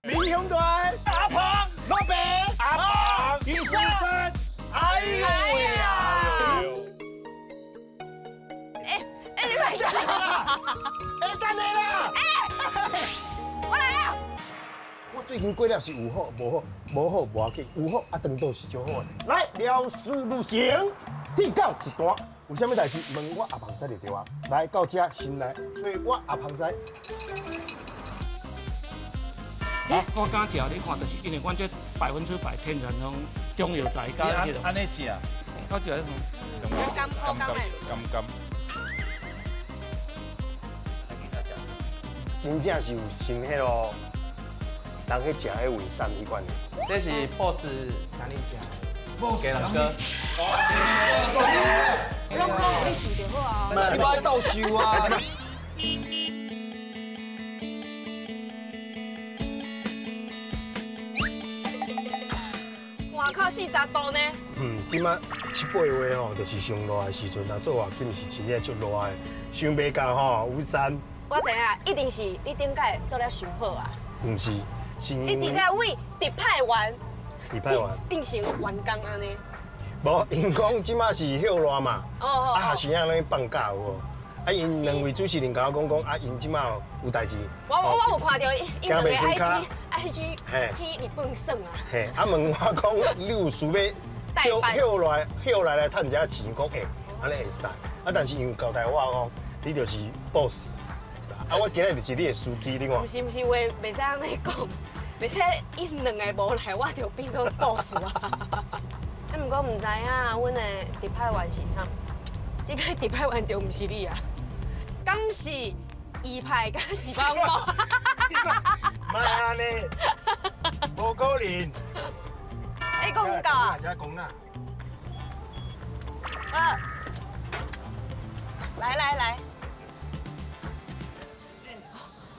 民雄队阿鹏、老白、阿鹏、医生，哎呦喂啊！哎哎，你快点！哎，等下啦！哎，我来啊！我最近过了是有好无好，无好无要紧，有好啊，长度是上好的。来，了事如成，天狗一单，有啥物代志问我阿庞师就对啊。来到这先来找我阿庞师。我敢食，你看，就是因为阮这100%天然种中药材加迄个。按呢食？我食。甘甘甘甘甘。真正是有像彼啰，人去食彼胃散彼款的。这是 boss 请你食，鸡人哥。拢拢你想就好啊。你莫斗秀啊！外口40度呢。嗯，这马七八月吼，就是上热的时阵啊，做外景是真正足热的，想袂到吼，有山。我知影，一定是你顶摆做了伤好啊。毋是，是你直接为特派员，特派员变成员工按呢？无，𪜶讲这马是歇热嘛，啊学生仔拢放假有无？啊，𪜶两位主持人共我讲讲，啊，𪜶这马有代志。我有看到𪜶两个 IG 去日本耍啊。嘿，啊问我讲，你有需要歇热歇来来趁一下钱，讲会，按呢会使。啊，但是𪜶有交代我讲，你就是 boss。啊，我今日就是你的司机，你看。毋是毋是，话袂使按呢讲，袂使𪜶两个无来，我就变做 boss 啊。啊，毋过毋知影，阮的特派员是啥？这个特派员就毋是你啊。敢是二派，敢是帮某？莫按呢，无可能。哎，讲到啊。这讲哪？来来来。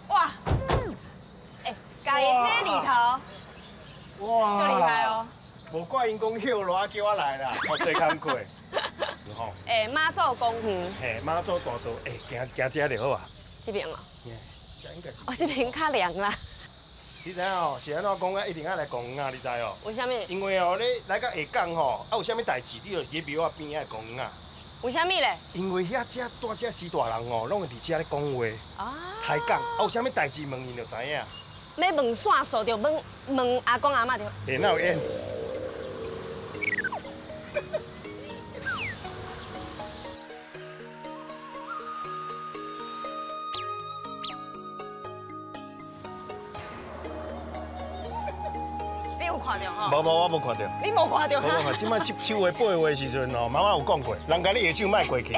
哇！哎，家己这里头，哇，足厉害哦。无怪𪜶讲歇热叫我来啦，我做工课。哎，妈祖公园。嘿，妈祖大道，哎，行行这就好啊。这边哦。哦，这边较凉啦。你知影哦，是按怎讲啊？一定爱来公园啊，你知哦？为啥物？因为哦，你来到下港吼，啊有啥物代志，你就伫庙仔边仔公园啊。为啥物咧？因为遐遮大遮时大人哦，拢会伫遮咧讲话。啊。开讲，啊有啥物代志问𪜶就知影。欲问线索就问问阿公阿嬷就。欸，哪有演？你有看到吼？无无，我无看到。你无看到？无无看。这摆七手话八话的时阵吼，妈妈有讲过，人共你下手莫过去。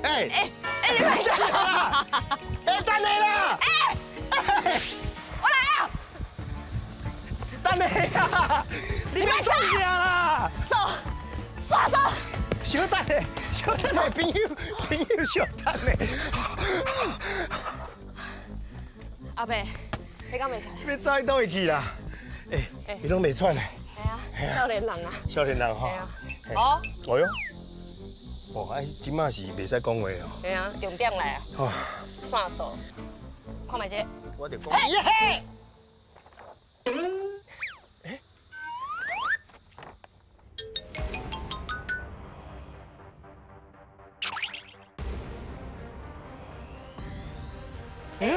哎哎哎，你快点！哎，等下啦！哎，我来啊！等下啦！你别创啥啦？走，刷手。小等下，小等下，朋友，朋友，小等下。阿伯，你敢袂喘？欲走佗位去啦？哎，伊拢袂喘嘞。系啊，少年人啊。少年人吼。哦。哎呦。哦，哎，这马是袂使讲话哦。系啊，重点来啊。哦。线索，看觅这。我就讲。耶嘿。哎。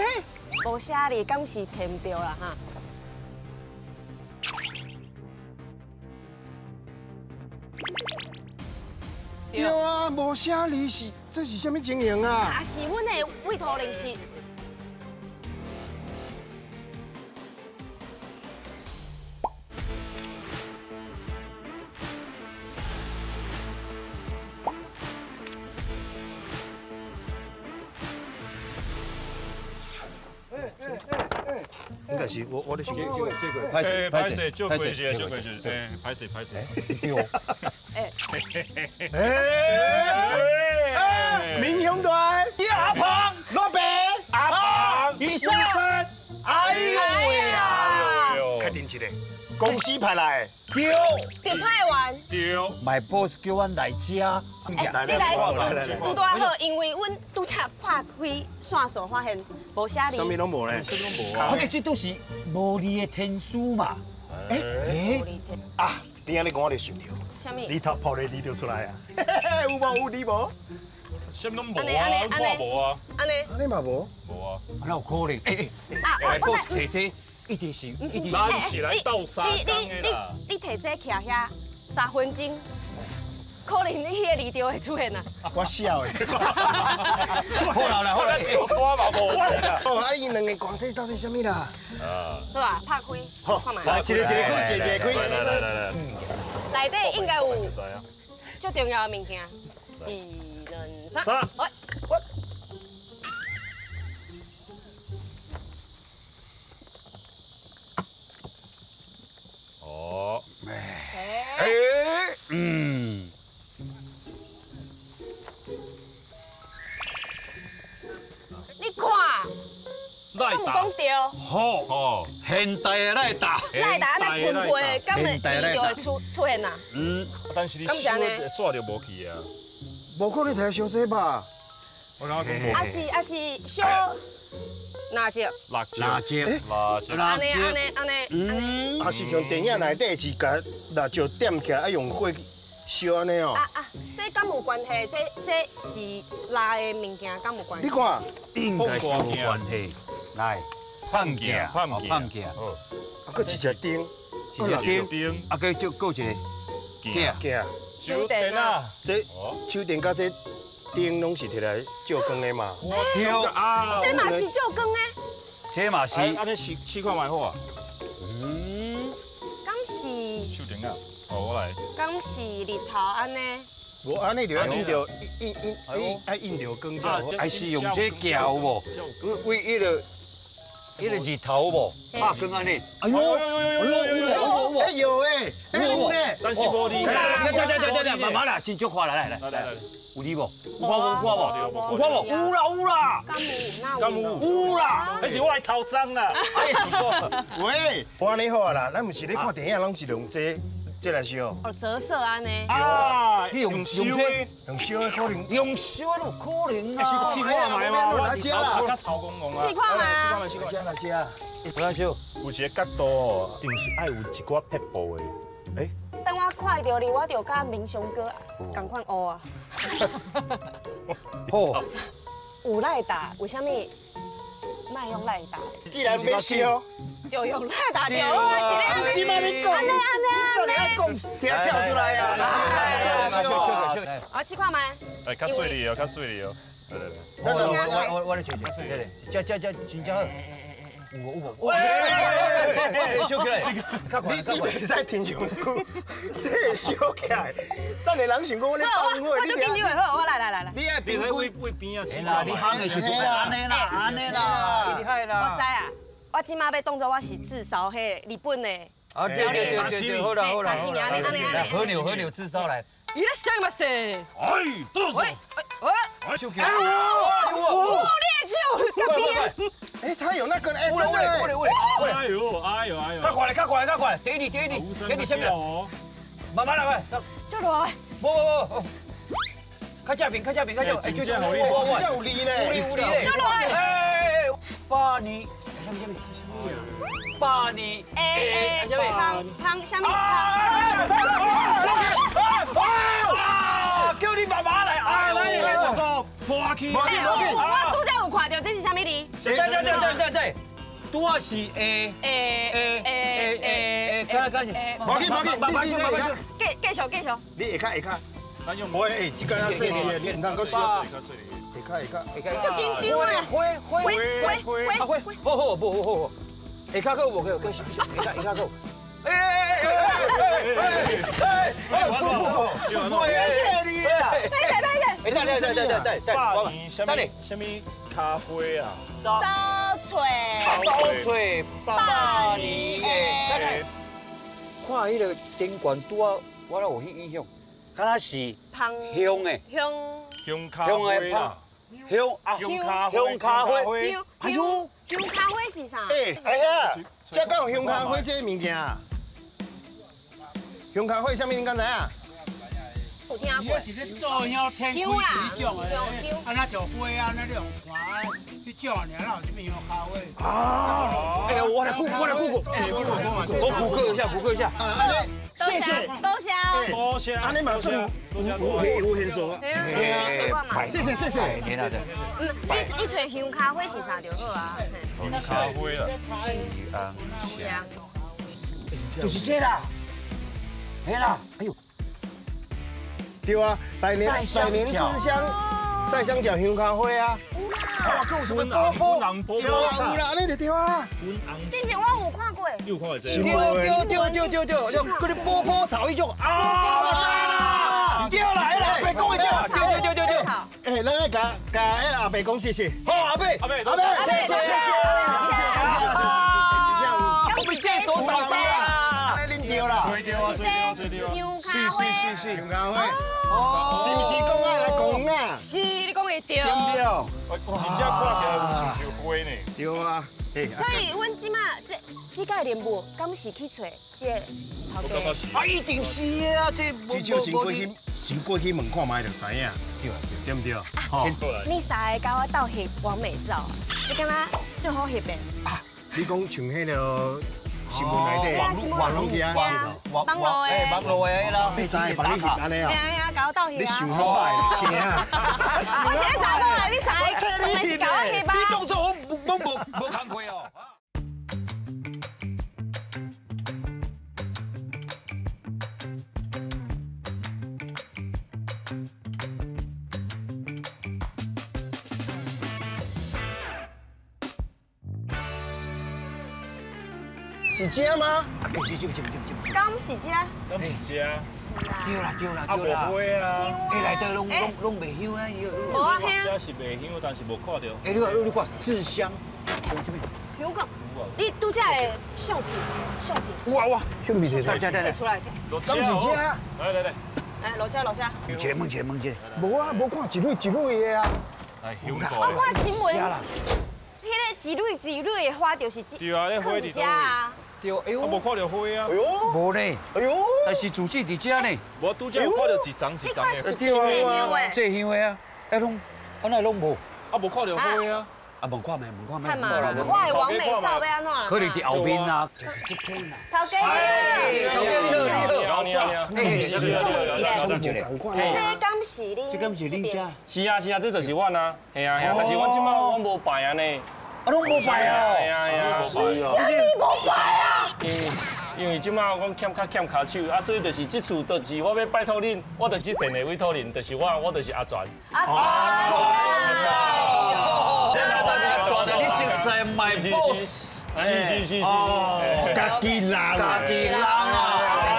无写字，敢是填著啦哈？对啊，无写字是这是啥物情形啊？啊，是阮的委托人是。应该是我咧想。这个歹势歹势，借过是借过是，哎，歹势歹势。对。哎，民雄队，阿鹏，老白，阿鹏，医生，哎呦喂啊！确定一个，公司派来的。对，特派员。对。my boss 叫阮来遮。哎，你来的时阵拄拄好，因为阮拄则拍开线索，发现无写字。啥物拢无咧，啥物拢无啊。啊，这都是无字的天书嘛。哎哎啊！你按呢讲，我就想著。啥物？你头泡咧，你就出来啊！有无有你无？啥物拢无啊，我无啊。按呢？按呢嘛无？无啊。哪有可能？哎哎，我提这一定是，一定是。咱是来斗相共的啦。你提这徛遐10分钟，可能你彼个字就会出现啊。我笑的。好啦好啦，跳山嘛无。哦，啊，𪜶两个讲这到底啥物啦？啊。好啊，拍开。好，来一个一个开，一个一个开。来来来来。内底应该有最重要的物件，1、2、3，喂，哦，哎，嗯，你看，赖打，讲对，好，哦，现代的赖打，赖打按呢喷喷的，敢会伊就会出现啊？嗯，但是你烧纸就无去啊，无可能摕来烧这吧？我感觉讲无。啊是啊是烧蜡烛，蜡烛，蜡烛，蜡烛，按呢按呢按呢，嗯，啊是像电影内底是共蜡烛点起来，啊用火烧按呢哦。啊啊，这敢有关系？这是蜡的物件，敢有关系？你看，应该是有关系。来，放镜，放镜，啊，阁一只灯，一只灯，啊，阁就阁一个镜，镜，手电啊，这手电佮这灯拢是摕来照光的嘛。对啊，这嘛是照光的，这嘛是。按呢试试看觅好啊。嗯，敢是手电啊？哦，我来。敢是日头按呢？无按呢就爱印著印印印爱印著光才好。还是用这镜有无？为彼个。彼个日头无，拍光按呢。哎呦，哎呦，哎有哎，有呢，但是无字。等等等等，慢慢啦，真少看来来来来，有字无？有看无？有看无？有看无？有啦有啦。敢有？敢有？有啦。彼是我来偷脏啦。喂，我按呢好啊啦，咱毋是咧看电影，拢是用这来烧。哦，折射按呢。啊，用烧的，用烧的可能。用烧的有可能啊。试看觅嘛，我来吃啦，较臭公公啊。试看觅啊。试看来吃。我来烧。有一个角度哦，是毋是爱有一寡撇步的？哎。当我看著你，我就佮明雄哥仝款乌啊。好。有赖打，为啥物莫用赖打？既然欲烧，就用赖打就好啊！你这摆咧讲，你这里爱讲，听跳出来啊！烧烧烧！啊，试看觅。哎，较细腻哦，较细腻哦。来来来，我来试试，来，这这真正好。有无有无？喂！烧起来！你袂使停上久，这会烧起来。等下人想讲我咧放火，你我紧张的，好，我来来来来。你爱边位位边啊？啦，你烘的时阵按呢啦，按呢啦，厉害啦。我知啊，我这马欲当作我是炙烧彼个日本的。啊对对对对，好啦好啦好啦。和牛和牛炙烧来。いらっしゃいませ。哎，どうぞ。喂喂，烧起来！哇！你的手夹边。哎，他有那个哎，真的。哎呦哎呦哎呦！较快来，较快来，较快！第一，第一，第一，什么？慢慢来，快。这热。无无无，较正面，较正面，较正。哎，真正有力呢，有力有力。这热。哎，百年，什么什么？百年。哎哎，芳芳什么？啊！叫你妈妈来，啊来来来，破去。我拄才有看著，这是啥物字？对对对对对对，拄仔是 A A A A A，看看是。无紧无紧，慢慢慢慢继继续继续。你下骹下骹。咱用。我哎，这个较细腻的，你毋通阁烧。下骹下骹。你足紧张啊！火火火火火火，好好无好好，下骹阁有无？阁阁下骹下骹阁。哎哎哎哎哎哎！不不，谢你啦！拍谢拍谢。哎，等等等等等等，等，等，什么咖啡啊？糟找走找百年的。看彼个顶悬拄仔，我咧有彼影响，敢若是香香的，香香咖花啦，香啊香咖香咖花，香哎呦，香咖花是啥？哎，哎呀，这敢有香咖花这个物件？香咖花啥物？恁敢知影？有听过？是咧做香天开这种的，啊那就花啊，那种看这种尔，哪有啥物香咖花？啊！哎，我来顾，我来顾顾，我谷歌一下，谷歌一下。谢谢，多谢，多谢。按呢嘛算有线索。谢谢谢谢。嗯，你找香咖花是啥就好啊？香咖花啦，香，就是这啦，嘿啦，哎呦。对啊，百年之香，赛香角香咖花啊！哇，阁有什么波波波有啦，按呢就对啊。之前我有看过。有看过这对对对对对对，就嗰啲波波草彼种啊！对啦，阿伯讲的对，对对对对。哎，咱爱共共彼个阿伯讲谢谢。好，阿伯，阿伯，阿伯，谢谢谢谢谢谢。我们线索到啦，按呢恁对啦。对啊，对啊，对啊。香咖花，香咖花。是毋是讲爱来讲啊？是，你讲的对。对毋对？真正看起来有亲像花呢。对啊。所以，阮这马这这届任务，敢是去揣这个头家？啊，一定是的啊，这至少先过去，先过去问看觅就知影，对毋对？先做来。你三个佮我斗翕完美照，你感觉足好翕的？啊，你讲像彼个新闻内底，网络去啊，网络的，网络的啦，你三个帮你翕按呢啊？嘿啊，佮我斗翕啊。你想好歹，惊啊！我一个查某来，你三个当然是共我翕啊。你动作我拢无无工课哦。是这吗？啊，其实这这。敢是这？敢是这？对啦对啦对啦。啊，无花啊。哎，内底拢拢拢袂香啊，无啊，这是袂香，但是无看到。哎，你看你看，制香，什么？香港，你拄才的相片，相片。哇哇，相片摕出来，出来。敢是这？来来来，来落车落车。问一下问一下。无啊，无看一蕊一蕊的啊。哎，香过。我看新闻。彼个一蕊一蕊的花就是这，对啊，咧花伫遮啊。对，哎呦，无看到花啊。哎呦，无呢。哎呦，但是主子伫遮呢。无拄才有看到一丛一丛的。对啊，这香的啊，哎拢，啊哪拢无？啊无看到花啊。啊问看觅，问看觅。惨嘛，我的完美照欲按怎？可能伫后面啊。就是这间啦。头家你好，你好，你好，你好。这敢是恁？这敢是恁遮？是啊是啊，这就是阮啊，嘿啊嘿啊，但是阮这摆阮无摆啊呢。啊，拢无摆啊！嘿啊嘿啊，啥物无摆啊？因为这摆阮欠较欠跤手，啊，所以就是这次就是我欲拜托恁，我就是电话委托恁，就是我，我就是阿全。阿全，阿全，你熟似 my boss。是是是是，家己人，家己人啊！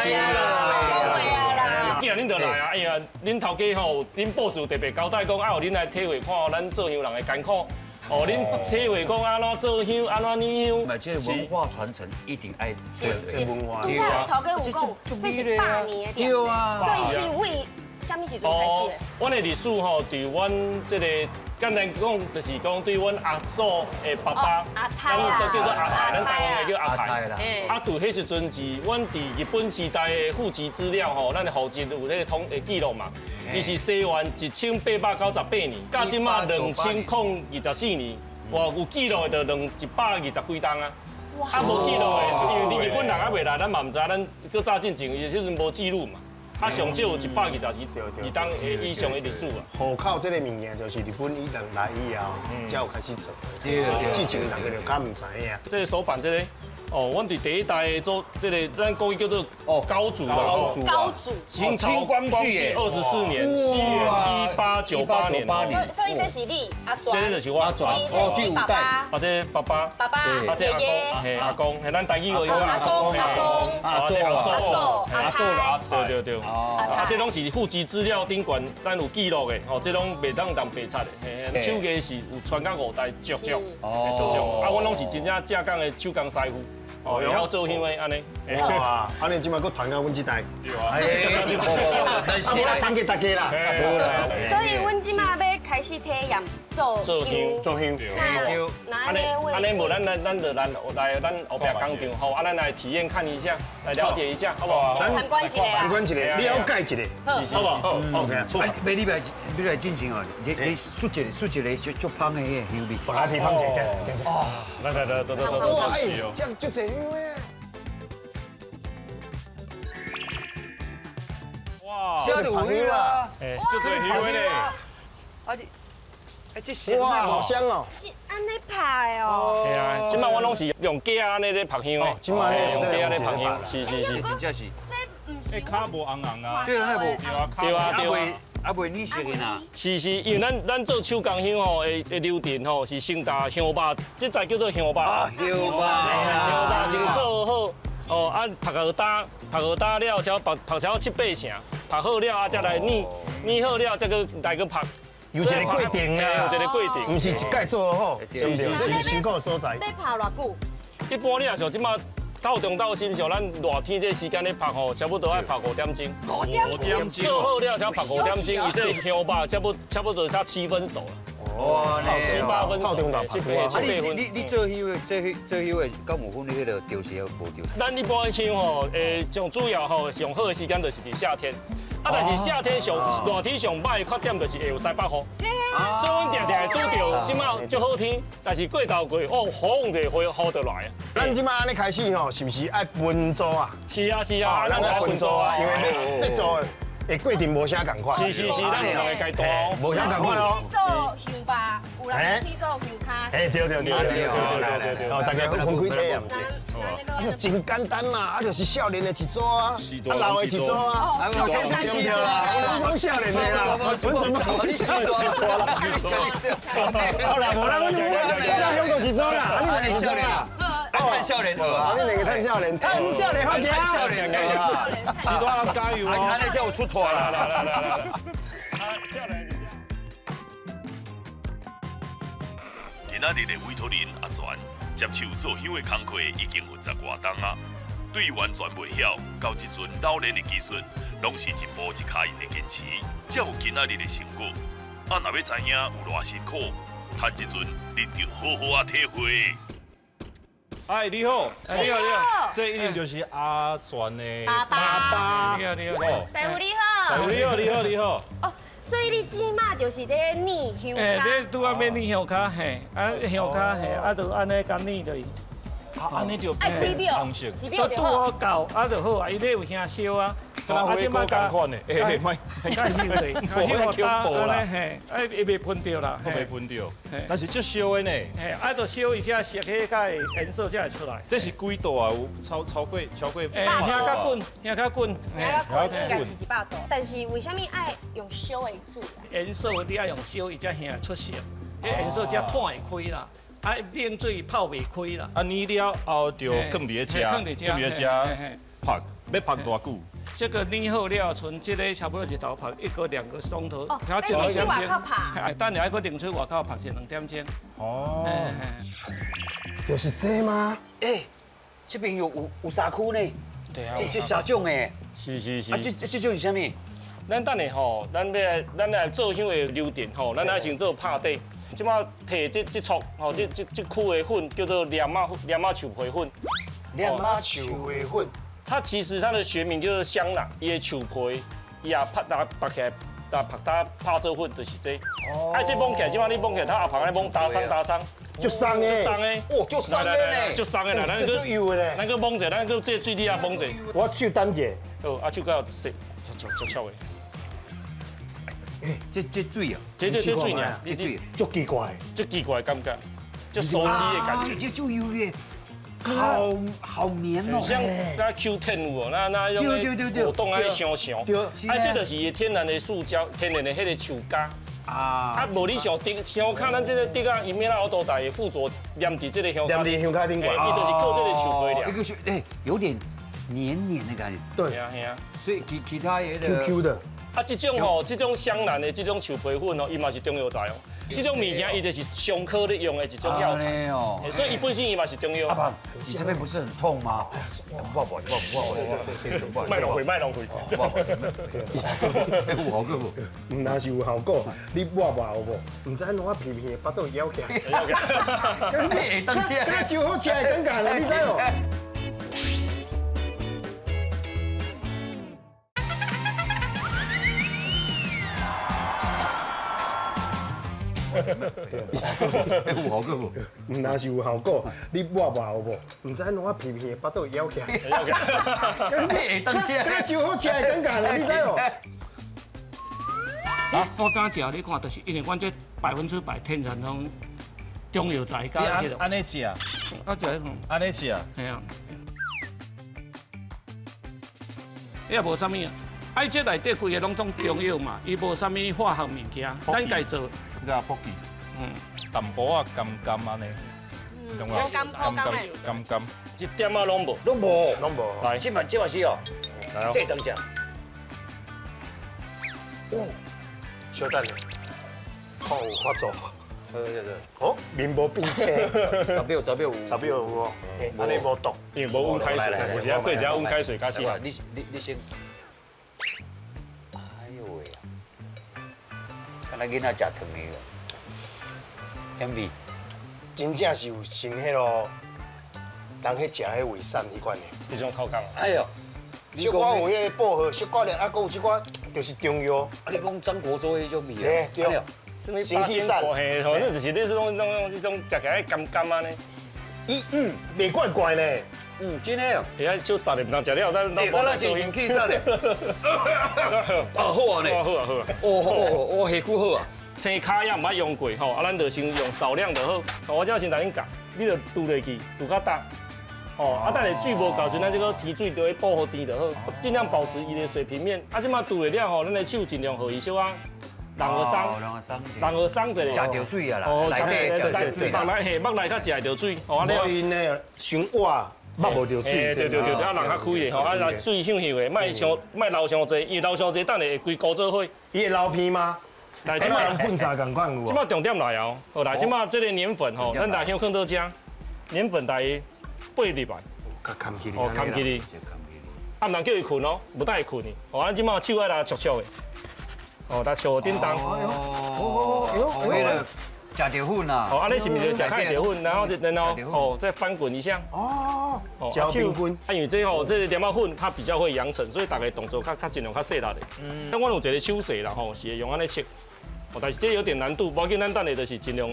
既然恁就来啊，哎呀，恁头家吼，恁 boss 有特别交代讲，爱予恁来体会看咱做香人的艰苦。哦，恁体会讲按怎做香，按怎捻香。嘛，这个文化传承一定爱是是。拄才头家有讲，这是百年的店，对啊。所以是为啥物时阵开始的？阮的历史吼，对阮这个简单讲，就是讲对阮阿祖的爸爸，咱都叫做阿太，咱台湾的叫阿太。啊，伫彼时阵是阮伫日本时代的户籍资料吼，咱的户籍有彼个统的记录嘛。伊是西元1898年，到这马2024年，哇，有记录的就220几冬啊。啊，无记录的，因为日本人还袂来，咱嘛毋知，咱阁早进前，伊彼阵无记录嘛。啊，上少有122冬以上的历史啊。户口这个物件，就是日本伊人来以后，才有开始做。所以之前人家就较毋知影。这个手板这个，哦，阮伫第一代做这个，咱国语叫做高祖啦。高祖。高祖。清朝光绪24年，西元1898年。所以这是你阿全。这就是我阿全。这是你爸爸。啊，这爸爸。爸爸。啊，这阿公。嘿，阿公，嘿，咱台语话叫阿公。阿公。阿祖。阿祖。阿祖。阿对对对。啊，这拢是户籍资料顶悬，咱有记录的，吼，这拢袂当当白贼的。嘿，手艺是有传到5代，足足。足足。啊，阮拢是真正正港的手工师傅。哦，会晓做香的按呢。哇，按呢这马阁传到阮这代。对啊。啊，无啦，传给大家啦。所以，阮这马欲开始体验做香。做香。按呢，按呢，无咱咱咱就来来咱后壁工厂吼，啊，咱来体验看一下，来了解一下，好不好？参观一下。参观一下，了解一下，好不好？OK，错。欲你来，你来进前哦，你述一个，述一个足足芳的彼个香味。来皮芳一下。哦，来来来，走走走走。哇，哎，这样足济香的。哇，这就有香啦，足济香的咧。啊这，哎这香哇，好香哦！是按呢拍的哦。系啊，这摆我拢是用机仔按呢咧拍香的。这摆咧用机仔咧拍香，是是是，真正是。这毋是。脚无红红啊。对啊，那无。对啊对啊。啊，袂腻色的啦。是是，因为咱做手工香吼的流程吼是先打香肉，这才叫做香肉。啊，香肉。香肉先做好，哦啊，曝予焦，曝予焦了，才曝曝超7、8成，曝好了啊，才来捏，捏好了再阁来阁曝。有一个过程啦，有一个过程，毋是一摆做好，是是是，辛苦所在。欲曝偌久？一般你若像这马透中到深，像咱热天这时间咧曝吼，差不多爱曝5点钟。5点钟。做好了才曝5点钟，伊这香肉差不多才7分熟啦。哇， 7、8分熟，7、8分。你做香的，做香的，敢有分彼个潮湿无潮湿？咱一般香吼，上主要吼，上好的时间就是伫夏天。啊，但是夏天上热天上歹的缺点就是会有西北雨。所以阮定定会拄著这马足好天，但是过头过哦，风者会雨就来啊。咱这马按呢开始吼，是毋是爱分组啊？是啊是啊，咱爱分组啊，因为欲制作的过程无啥仝款。是是是，咱有两个阶段，无啥仝款哦。做香肉，有人去做香跤。哎，对对对对对对，哦，大家分开体验。啊，就真简单嘛，啊，就是少年的一组啊，啊老的一组啊，对啦，我拢少年的啦，我怎么少年的啦？好啦，无啦，我香港一组啦，啊，你两个一组啦。叹少年，啊，你两个叹少年，叹少年好听，叹少年，时大人加油哦！按呢才有出头啦！来来来来，少年。今仔日的委托人阿全接手做香的工课已经有10外冬啊，对完全袂晓，到这阵老练的技术，拢是一步一脚印的坚持，才有今仔日的成果。啊，若欲知影有偌辛苦，趁这阵恁就好好啊体会。哎，你好，你好，你好，这一定就是阿全的爸爸。你好，你好，师傅你好，师傅你好，你好，你好。哦，所以你这马就是咧捏香跤。哎，你拄仔欲捏香跤嘿，啊香跤嘿，啊就按呢共捏落去。啊，按呢就爱几秒？几秒就拄好够，啊就好啊，伊咧有香烧啊。敢若火锅仝款的，哎，莫，较香咧，香互焦，按呢嘿，啊伊袂喷著啦，袂喷著，但是足烧的呢。嘿，啊，就烧伊才色彼个颜色才会出来。这是几度啊？有超过超过。哎，香较滚，香较滚，香较滚，应该是100度。但是为啥物爱用烧的煮？颜色你爱用烧，伊才香出色，彼颜色才湠会开啦。啊，冷水泡袂开啦。啊，捏了后就放伫咧食，放伫咧食，曝，欲曝偌久？这个捏好了，賰这个差不多日头曝1个2个钟头，然后1、2点钟。哎，等下还阁冷水外口曝1、2点钟。哦，就是这吗？哎，这边有3区呢。对啊。这3种的。是是是。啊，这种是啥物？咱等下吼，咱欲咱来做香的流程吼，咱爱先做拍底。这马提这撮吼，这区的粉叫做莲仔树皮粉。莲仔树皮粉。它其实它的学名叫做香榧，伊的树皮，伊也拍打拍起来，打拍打拍做粉就是这。啊，这摸起来，这马你摸起来，它阿旁咧摸打松打松，足松的，足松的，哦，足松的呢，足松的啦，咱足油的咧，咱阁摸者，咱阁这水底下摸者。我手担者。好，啊手够细，足足足的。欸，这水啊，这水尔，这水足奇怪，足奇怪的感觉，足熟悉的感觉，这足油的。好好黏哦，像那 Q10 有哦，那种果冻爱香香，啊，这就是伊天然的树胶，天然的彼个树胶。啊，无你想竹香跤，咱这个竹仔，伊免哪有多大会附着黏伫这个香跤，黏伫香跤顶悬，伊就是靠这个树皮了。一个是哎，有点黏黏的感觉。对，所以其他的 Q Q 的。啊，这种吼，这种香兰的这种树皮粉哦，伊嘛是中药材哦。这种物件伊就是伤科咧用的一种药材哦，所以伊本身伊嘛是中药。阿胖，你这边不是很痛吗？不不不不不，莫浪费，莫浪费。有效果无？毋但是有效果，你抹抹有无？毋知按怎皮皮的腹肚咬起来。敢若上好食的感觉啦，你知无？有效果无？毋但是有效果，你抹抹有无？毋知按怎皮皮的腹肚咬起来。敢若上好食的感觉啦，你知无？我敢食，你看，就是因为阮这100%天然拢中药材加彼个。按呢食？啊，食彼种。按呢食？嘿啊。也无啥物啊，啊，伊这内底规个拢总中药嘛，伊无啥物化学物件，咱家做。你知影卜记？淡薄仔甘甘按呢，感觉甘甘甘甘，一点仔拢无，拢无，拢无。来，这嘛这嘛是哦，这当食。哦，小等下，看有发作。对对对。哦，面无变青。十秒，十秒有。十秒有哦。按呢无毒，因为无温开水，有时啊过一下温开水较适合。你先。哎呦喂啊！敢若囡仔食糖的哦，啥味？真正是有成彼落，人彼食彼胃散彼款的，彼种口感。哎呦，小可有彼个薄荷，小可咧，啊，阁有这寡就是中药。啊，你讲张国周彼种味啊？对。什么八仙果嘿，反正就是类似种种这种食起来甘甘按呢。伊袂怪怪呢。嗯，真的哦。会使少十个，毋通食了，咱咱咱是先去啥咧？啊好啊呢。好啊好啊。哦好，哦下骨好啊。生跤也毋爱用过吼，啊咱就先用少量就好。我这先来恁教，你就拄落去，拄较重。哦，啊等下水无够时，咱这个提水就去补予甜就好，尽量保持伊的水平面。啊，这马拄落了吼，咱的手尽量予伊小可。人和松，人和松者，食著水啊啦，内底食著水，目内嘿，目内较食会著水。哦，所以呢，伤活目无著水。对对对对，啊，人较开的吼，啊，水香香的，莫伤莫流伤济，因为流伤济，等下会规锅做伙。伊会流鼻吗？来，这摆人喷茶仝款有无？这摆重点来哦，好来，这摆这个黏粉吼，咱来香放倒遮，黏粉来掰入来，较含起哦，含起哩，啊，毋通叫伊困哦，无当会困去。哦，咱这摆手爱来搓搓的。哦，来笑叮当。哦，哎呦，食著粉啊！哦，按呢是毋是就食开著粉，然后哦，再翻滚一下。哦，搅平均。啊，因为这吼，这个点仔粉它比较会扬程，所以大家动作较尽量较细力的。嗯。但我有一个手势啦吼，是会用按呢切。哦，但是这有点难度，无要紧，咱等下就是尽量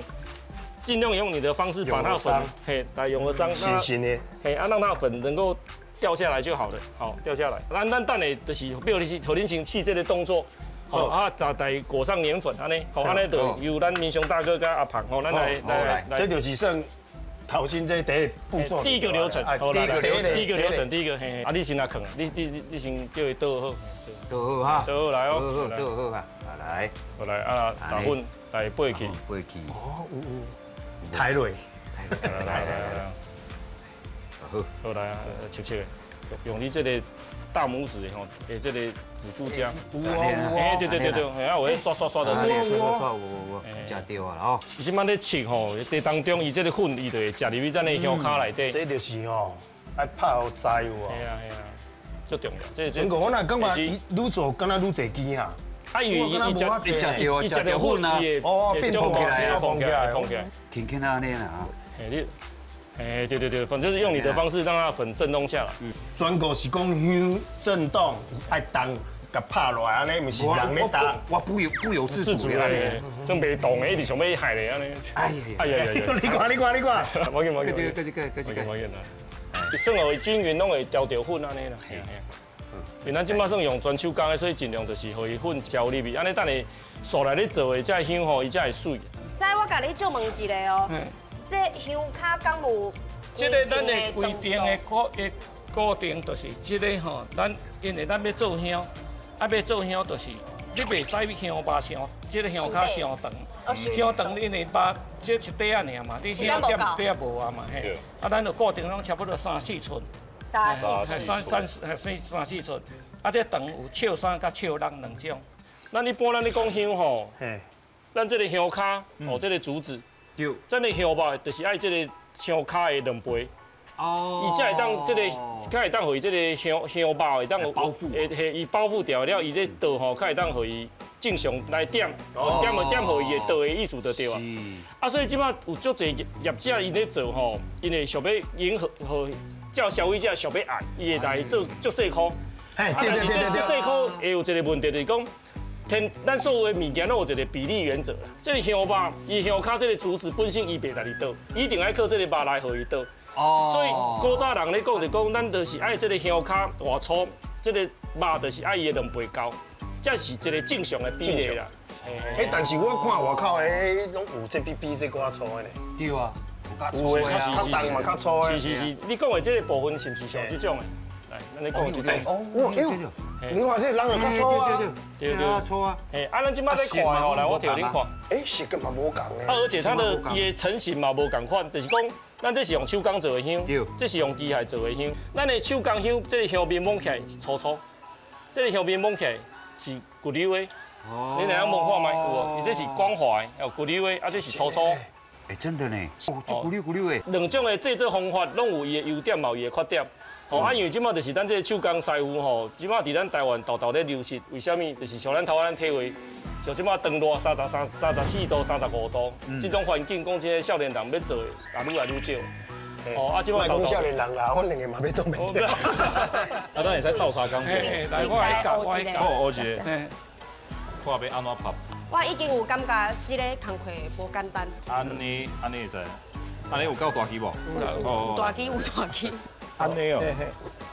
尽量用你的方式把它粉，嘿，来用个伤。新鲜的。嘿，啊，让它粉能够掉下来就好了。好，掉下来。咱等下就是，比如你是，予恁先试这个动作。好啊，大大裹上黏粉，按呢，好，按呢就由咱民雄大哥佮阿鹏，吼，咱来来来，这就是算头先这第一步骤，第一个流程，第一个流程，第一个流程，第一个，嘿嘿，啊，你先来囥，你先叫伊倒好，倒好哈，倒好来哦，倒好哈，来，好来，啊，打粉来背起，背起，哦，有，抬落，来来来来，好，好来啊，切切，用你这个大拇指吼，诶，这个指腹夹，哎，对对对对，啊，有彼刷刷刷的，刷刷刷，有有有，食著啊吼。伊这摆咧切吼，地当中伊这个粉，伊就会食入去咱的香跤内底。这就是吼，爱拍予知有无？系啊系啊，足重要。这这。不过我若感觉伊愈做敢若愈济支哈。啊，伊伊食伊食著粉啊，哦，变膨起来，膨起来，膨起来。轻轻按呢啦，嘿你。哎，对对对，反正是用你的方式让它粉震动下来。全国是讲香震动，爱动，共拍落来按呢，毋是人咧动。我不由自主的，算袂动的，一直想欲害咧按呢。哎呀呀！你看你看你看，无紧无紧，这个这个这个无紧啦。算予均匀，拢会调著粉按呢啦。因为咱这摆算用全手工的，所以尽量就是予伊粉搅入去，按呢等下刷来咧做的这香吼，伊才会媠。师，我共你借问一下哦。这香跤敢有這個咱的規定的過程就是這個吼，咱因為咱欲做香，啊欲做香就是你袂使香肉傷，這個香跤傷長，傷長因為肉這一塊仔爾嘛，你香點一塊仔無啊嘛嘿。啊，咱就固定攏差不多三四寸，三四寸，三三三三四寸。啊，這長有笑三佮笑六兩種。咱一般咱咧講香吼，咱這個香跤哦，這個竹子，咱的香肉就是愛這個香跤的兩倍。哦，伊才會當這個，才會當予伊這個香香肉會當包覆，會伊包覆掉了，伊咧倒吼，才會當予伊正常來點，點點予伊會倒的意思就對啊。啊，所以這擺有足濟業者𪜶咧做吼，𪜶會想欲迎合予照消費者想欲愛，伊會來做足細箍。啊，但是這足細箍會有一個問題，就是講，天咱所有的物件攏有一個比例原則啦。這個香肉，伊香跤這個竹子本身伊袂家己倒，一定愛靠這個肉來予伊倒。所以古早人咧講就講，咱就是愛這個香跤偌粗，這個肉就是愛伊的兩倍厚，這是一個正常的比例啦。欸，但是我看外口的攏有這比這閣較粗的呢。對啊，有的較重嘛，較粗的。是是是，你講的這個部分是毋是像這種的？來，咱咧講這種。哦，你看這人就較粗啊，對對，粗啊。嘿，啊，咱這擺咧看吼，來我替恁看。欸，是根嘛無仝的。啊，而且它的伊的成型嘛無仝款，就是講。咱這是用手工做的香，這是用機械做的香。咱的手工香，這個香面摸起來粗粗，這個香面摸起來是骨溜的。你來摸看覓？有無？伊這是光滑的，有骨溜的，啊，這是粗粗。哎，真的呢，哦，這骨溜骨溜的。兩種的製作方法攏有伊的優點，嘛有伊的缺點。吼，啊，因為這擺就是咱這個手工師傅吼，這擺佇咱台灣沓沓咧流失，為啥物？就是像咱頭仔咱體會。像這擺當熱33、34度、35度，這種環境，講真的，少年人欲做的也愈來愈少。哦，啊，這擺講少年人啦，阮兩個嘛欲擋袂著。啊，咱會使鬥相共。來，我來教，我來教。好，我一個。看欲按怎拍。我已經有感覺，這個工課無簡單。按呢，按呢會使。按呢有夠大支無？有大支，有大支。按呢哦。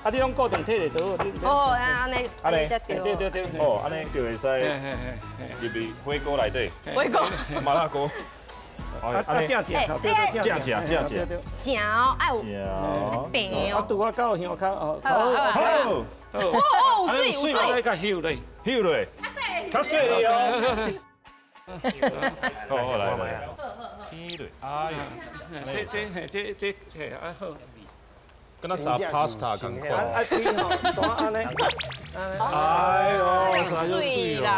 啊，你攏固定摕就好。哦，按呢，按呢，对对对。哦，按呢就會使入去火鍋內底。火鍋。麻辣鍋。啊，正正，對對正正正正。正哦，愛有。正哦。啊，拄啊到香跤哦。好。好。哦，有水有水。啊，較翕咧。翕咧。較細哩哦。好，好來來。翕咧，哎呦。這這這這嘿啊好。敢若撒 pasta 仝款。啊，對吼，怎按呢？哎呦，啥就水啦！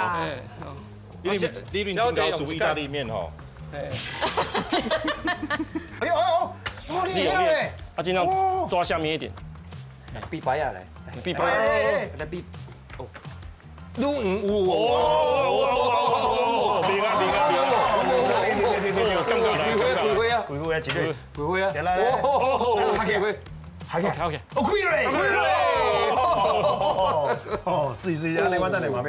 你你恁真𠢕煮意大利麵吼？哎呦哎呦，我厉害嘞！啊，盡量抓下面一點。比白啊來，比白，來比。哦。愈遠。哇哇哇！明啊明啊明啊！對對對對對，感覺來，開花啊，開花啊，一個，開花啊，來來來，開花。好嘅，好嘅，我開咧，開咧，哦，水水啊，你我等下嘛欲。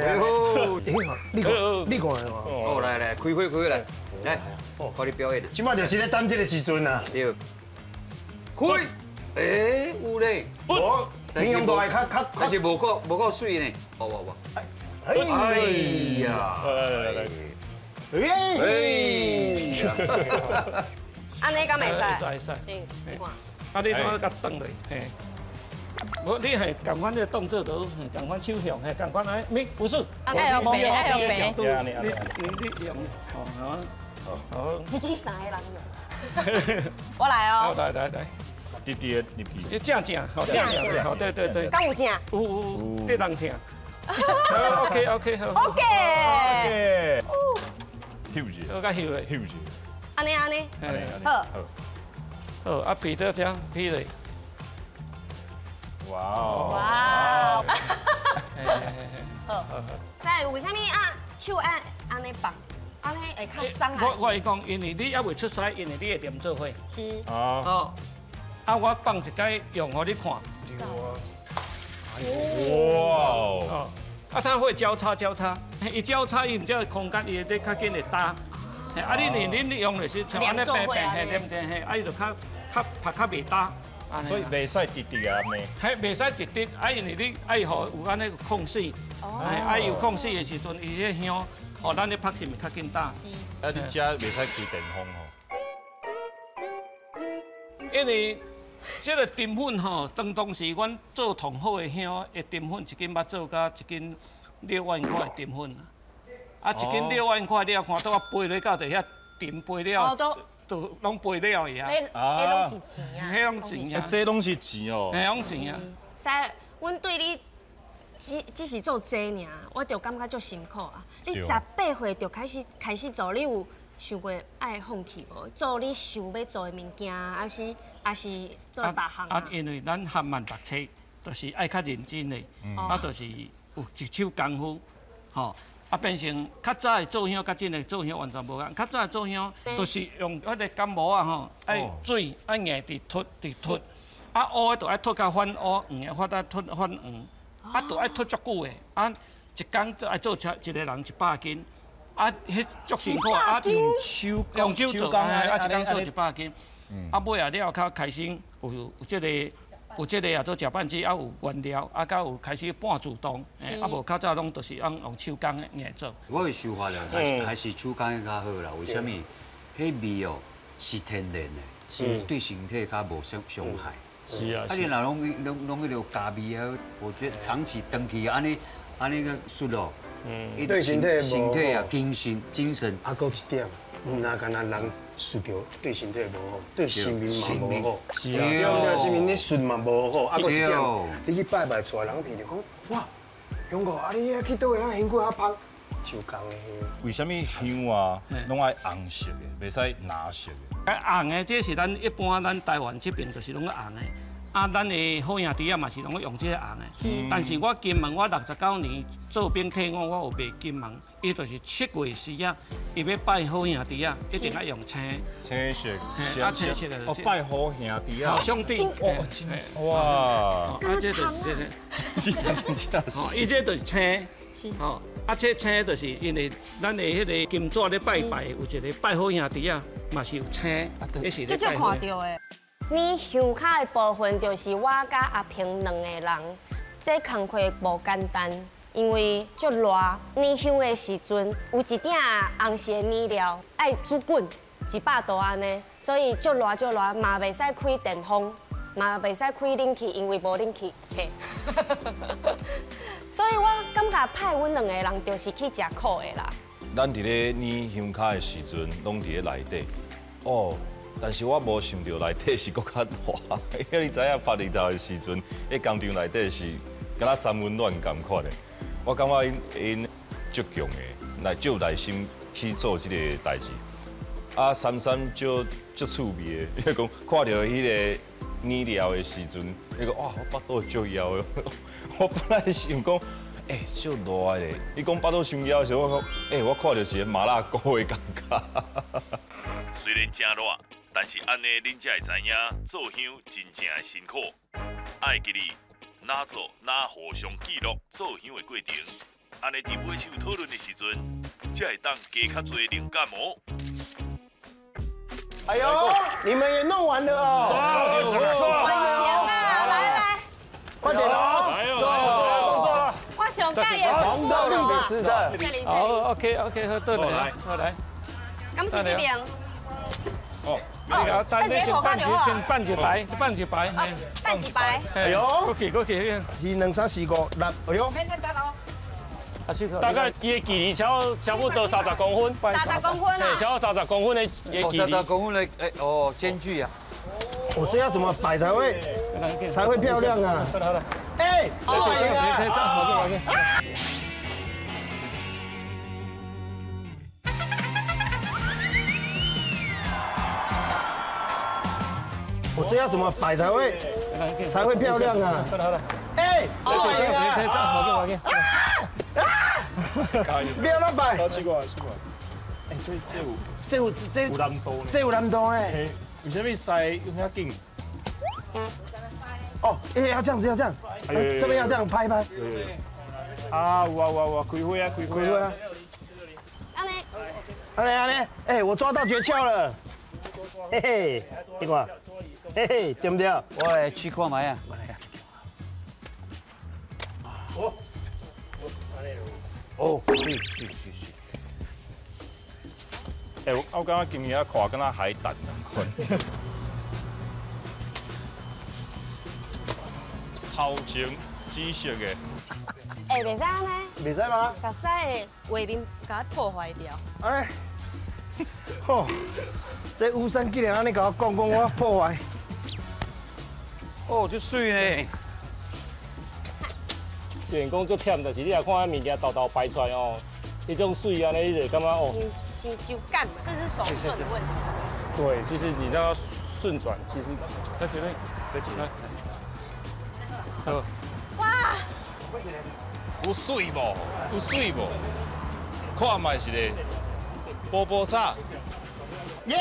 你講，你講來嘛。哦，來來，開花開花來，來，哦，你表演。這擺就是咧等這個時陣啊。對。開，欸，有咧。無，你用落來較較，但是無夠無夠水呢。無無無。哎呀，來來來。哎。按呢敢袂使？會使會使。你看。啊，你怎共轉落？嘿，無你係仝款這個動作都仝款手向，嘿，仝款哎，沒不是，愛用平，愛用平。你你用，好，好。自己三個人用。我來哦。來來來。直直入去。你正正，好正正，好對對對。敢有正？有有，對人聽。OK OK 好。 OK。翕一下。好，較翕咧。翕一下。按呢按呢。好。好，啊皮到遮，皮咧。哇哦！哇！好，在為啥物啊手愛按呢放，按呢會較鬆啊？我會講，因為你猶未出師，因為你會黏做伙。是。哦。啊，我放一擺用予你看。哇！哦。啊，它會交叉交叉，伊交叉伊毋才空間，伊會咧較緊會搭。啊，你你用的是像按呢平平嘿，對毋對？嘿，啊，伊就較較拍較袂焦。所以袂使直直啊，咩？嘿，袂使直直，啊，因為你愛予有按呢空隙，啊，有空隙的時陣，伊彼香，予咱咧拍是毋較緊焦。是。啊，你遮袂使開電風吼？因為這個澱粉吼，當時阮做上好的香的澱粉，一斤捌做到一斤6萬塊澱粉啊！一斤6萬塊，你也看到我背咧到底遐澱背了，都攏背了去啊！彼攏是錢啊！彼攏錢啊！這攏是錢哦！彼攏錢啊！師，阮對你只是做這爾，我就感覺足辛苦啊！你18歲就開始做，你有想過愛放棄無？做你想欲做的物件，還是做別項啊？因為咱含萬讀冊，就是愛較認真的，啊，就是有一手功夫，吼，啊，變成較早的做香，佮這个做香完全無仝。較早的做香，就是用彼個甘毛啊，吼，愛水愛硬直脫直脫，啊烏的就愛脫較反烏，黃的發啊脫反黃，啊，就愛脫足久的，啊，一工就愛做一個人100斤。啊，彼足辛苦啊！用手做，啊，一工做100斤。啊，尾啊了較開始有這個也做食飯子，啊有原料，啊，佮有開始半自動，啊無較早攏就是用手工硬做。我的想法咧，還是手工的較好啦。為啥物？彼味哦是天然的，對身體較無傷害。是啊。啊，你若攏彼个加味啊，我覺得長期長期按呢個術哦。對身體身體啊，精神。啊，閣一點，毋若干焦人輸著對身體無好，對生命嘛無好。是啊，對，生命你順嘛無好。啊，閣一點，你去拜拜，厝內人聽著講，哇，勇哥，啊你遐去佗位遐香粿較芳，手工的香。為啥物香啊，攏愛紅色的，袂使藍色的？啊，紅的這是咱一般咱台灣這邊就是攏紅的。啊，咱的好兄弟仔嘛是攏用這個紅的。是。但是我金門，我69年做兵退伍，我有賣金門，伊就是7月時啊，伊欲拜好兄弟仔，一定愛用青。青色。啊，青色的。哦，拜好兄弟仔。兄弟。哇。啊，這就是這個。真正。吼，伊這就是青。吼，啊，這青就是因為咱的彼個金紙咧拜拜，有一個拜好兄弟仔，嘛是有青，彼是咧拜。這足看著的。你香跤的部分就是我佮阿平兩个人，這工課無簡單，因為足熱。捏香的時陣，有一鼎紅色的奶料愛煮滾100度按呢，所以足熱足熱，嘛袂使開電風，嘛袂使開冷氣，因為無冷氣。嘿，所以我感覺派阮兩個人就是去食苦的啦。咱佇咧捏香跤的時陣，攏佇咧內底，哦。但是我無想到內底是閣較熱，因為你知影拍日頭的時陣，彼工廠內底是敢若三溫暖仝款的。我感覺𪜶足強的，來足有耐心去做這個代誌。啊，三三足趣味的，伊講看著彼個染料的時陣，伊講哇，我腹肚足枵的。我本來想講，欸，足熱的咧。伊講腹肚傷枵的時候，我講，欸，我看著一個麻辣鍋的感覺。雖然誠熱。但是按呢，恁才會知影做香真正的辛苦。愛記得，哪做哪互相記錄做香的過程，按呢佇尾手討論的時陣，才會當加較濟靈感哦。哎呦，你們也弄完了哦！完成啊，來來，快點哦！我上蓋也紅豆綠別吃的。好，OK OK，好，倒來，好來。敢是這邊？哦。哦，等你先放先放一排，放一排，放一排。哎呦，过去过去， 2、3、4、5、6，哎呦。大概伊的距离超不多30公分。30公分啊。超30公分的距离。30公分的，哎哦，间距啊。我这要怎么摆才会漂亮啊？好了好了。哎，好。我這要怎麼擺才會漂亮啊？好了好了。哎，不要亂擺。奇怪奇怪。哎，這有難度呢。這有難度哎。為什麼塞用遐緊？哦，哎，要這樣子，要這樣，這邊要這樣拍一拍。啊，有啊有啊有啊，開花啊開花啊。按呢。按呢按呢，哎，我抓到訣竅了。嘿嘿，你看。嘿嘿，對不對？我來試看覓啊！哦，哦，是是是是。哎，我感覺今年看敢若海胆仝款。头前紫色的。哎，袂使按呢？袂使吗？共屎的画面共破坏掉。哎，吼，这雨伞竟然按呢共我讲讲我破坏。哦，这媠呢。虽然讲足忝，但是你若看彼物件沓沓排出来哦，彼种媠按呢，你就感觉哦。是就干嘛？这是手顺的问题。对，其实你让它顺转，其实在这边，在这边。好。哇！有媠无？有媠无？看觅一个波波草。耶！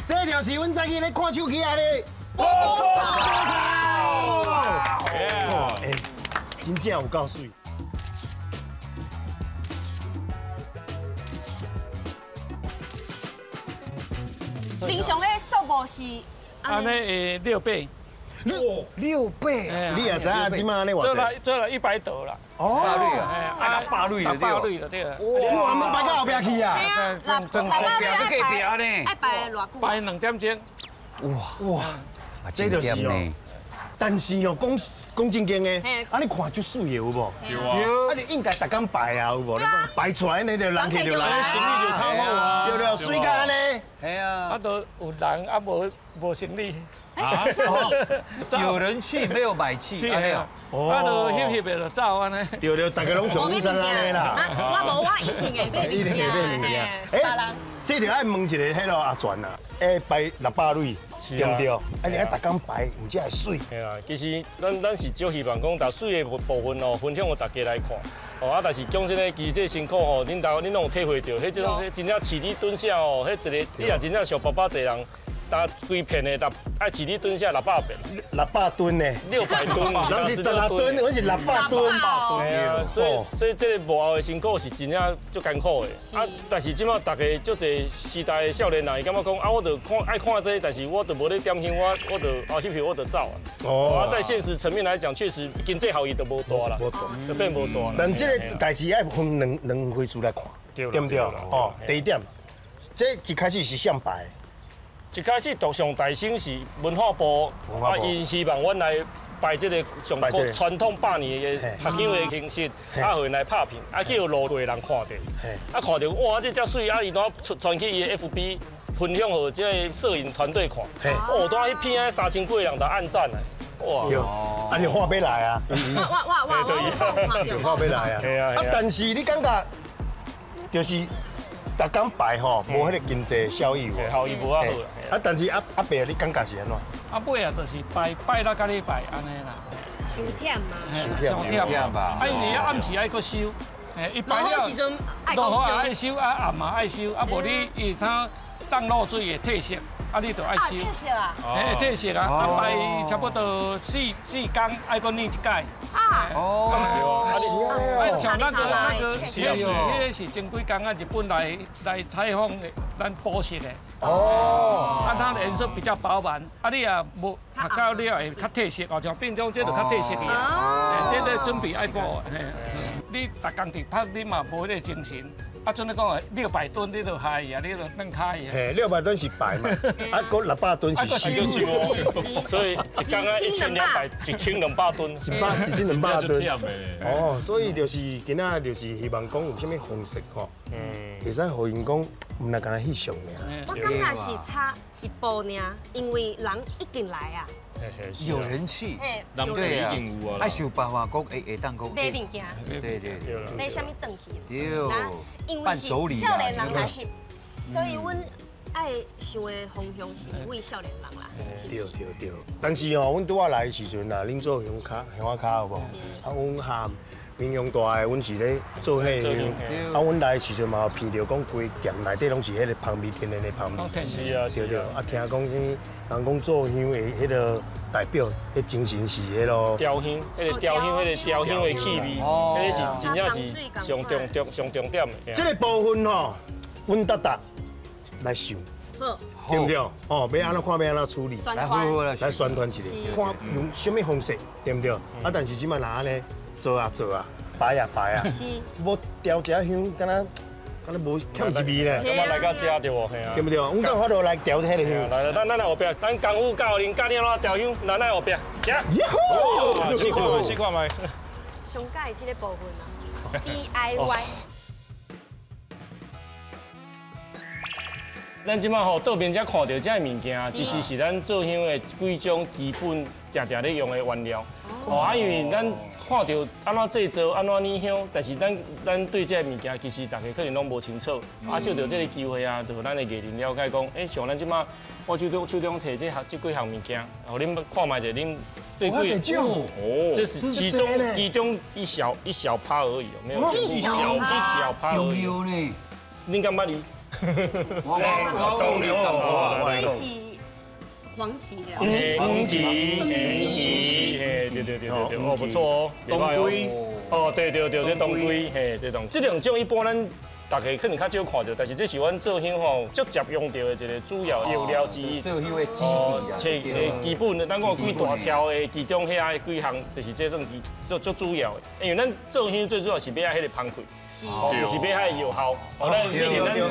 这就是阮早起咧看手机啊咧。波波草。哎，真正有够媠。平常的速度是按呢6倍。6倍，你也知影这马按呢偌济？做了100斗啦。哦，啊，100蕊了，100蕊了对。哇，我们摆到后壁去啊！正正爱摆偌久？摆2点钟。哇哇，这就是哦。但是哦，讲讲正经的，啊你看足媠的有无？对啊。啊你应该逐工摆啊有无？摆出来呢就人客就来，生意就较好啊。对对，媠甲按呢。系啊。啊都有人啊无无生意。啊，有人气没有买气，啊，就翕翕的就走按呢。对对，大家拢像雨伞按呢啦。我无，我一定会买一定会买物件。哎，这条爱问一个彼个阿全啊，哎，摆600蕊，对不对？啊，你爱逐工摆，毋才会媠。嘿啊，其实咱是少希望讲，把媠的部分哦，分享予大家来看。哦啊，但是讲真的，其实这辛苦吼，恁拢有体会到，彼这种真正饲你蹲下哦，彼一个你若真正像爸爸济人。打规片的，爱饲你吨下600遍，600吨呢？600吨，咱是16吨，我是600吨。对啊，所以这个幕后的辛苦是真正足艰苦的。啊，但是这马大家足济时代的少年人，伊感觉讲啊，我就看爱看这个，但是我就无咧点香，我就啊翕翕我就走啊。哦。啊，在现实层面来讲，确实经济效益都无大啦，就变无大。但这个代志爱分两回事来看，对不对？哦，第一点，这一开始是谁摆？一开始独上大兴是文化部，啊，𪜶希望阮来摆这个上传统百年的拍香的形式，啊，予𪜶来拍片，啊，去予路过的人看著，啊，看著哇，这遮媠，啊，伊怎传去伊的 FB 分享予这个摄影团队看，哦，当彼片3000几个人都按赞啊，哇，啊，你画欲来啊，哇哇哇，画欲来啊，啊，但是你感觉就是。逐工摆吼，无彼个经济效益，效益无遐好。啊，但是阿阿伯，你感觉是按怎？啊，尾啊，就是摆摆到佮你摆按呢啦。伤忝嘛。伤忝吧。啊，因为暗时爱阁收，嘿，伊摆了。落雨时阵爱阁收。爱收啊，暗嘛爱收，啊，无你伊通当露水会褪色。啊，你就爱收。褪色啊！嘿，褪色啊！啊，摆差不多四工，爱阁染一摆。啊！哦。啊，像咱个那个，彼个是前几工啊，日本来采访的，咱补色的。哦。啊，它的颜色比较饱满，啊，你也无读到了会较褪色哦，像变种这就较褪色去啊。这个准备爱补，嘿。你逐工伫拍，你嘛无彼个精神。啊，准你讲600吨你就害伊啊，你就转卡伊啊。嘿，600吨是摆嘛，啊，阁600吨是收。所以一工啊1200吨。1200吨。哦，所以就是今仔就是希望讲有啥物方式吼，会使予𪜶讲，毋若干焦翕相尔。我感觉是差一步尔，因为人已经来啊。有人气，对啊，爱想办法讲会当讲买物件，对对对，买啥物转去？对，因为是少年人来翕，所以阮爱想的方向是为少年人啦。对对对，但是哦，阮拄仔来的时阵啊，恁做乡卡乡仔跤有无？啊，阮含民雄大的，阮是咧做彼个，啊，阮来的时阵嘛有闻著讲规店内底拢是彼个香味，天然的香味。是啊，对对，啊，听讲啥物？人讲做香的彼个代表，彼精神是彼个雕香，彼个雕香，彼个雕香的气味，彼个是真正是上重上重点的。这个部分吼，阮达达来想，对不对？哦，欲按怎看，欲按怎处理，来宣传一下，看用啥物方式，对不对？啊，但是这摆若按呢做啊做啊，摆啊摆啊，无调一下香，敢若敢若無欠一味咧。感覺來到遮對無？嘿啊。對不對？阮敢有法度來調彼個香。來來，咱來後壁，咱功夫教恁教恁按怎調香，咱來後壁。行。試看覓，試看覓。上喜歡這个部分啊，DIY。咱這擺吼桌面遮看到這个物件，其實是咱做香的幾種基本定定咧用的原料。哦，啊，因為咱看到按怎製作、按怎捻香，但是咱對這个物件其實大家可能攏無清楚。啊，借著這个機會啊，就咱的藝人了解講，欸，像咱這擺我手中提這幾項物件，予恁看覓者，恁對幾種？哦，這是其中一小趴而已，沒有一小趴而已。恁敢捌伊？我這是黃芪的，黃芪，嘿，對對對對對，哦，不錯哦，當歸，哦，對對對，這當歸，嘿，這當，這兩種一般咱大家可能較少看到，但是這是阮做香吼，足捷用到的一個主要藥料之一。做香的基底啊，基本的，咱講幾大條的，其中遐幾項就是這算足足主要的，因為咱做香最主要是欲愛彼個芳氣。毋是欲彼个藥效，哦，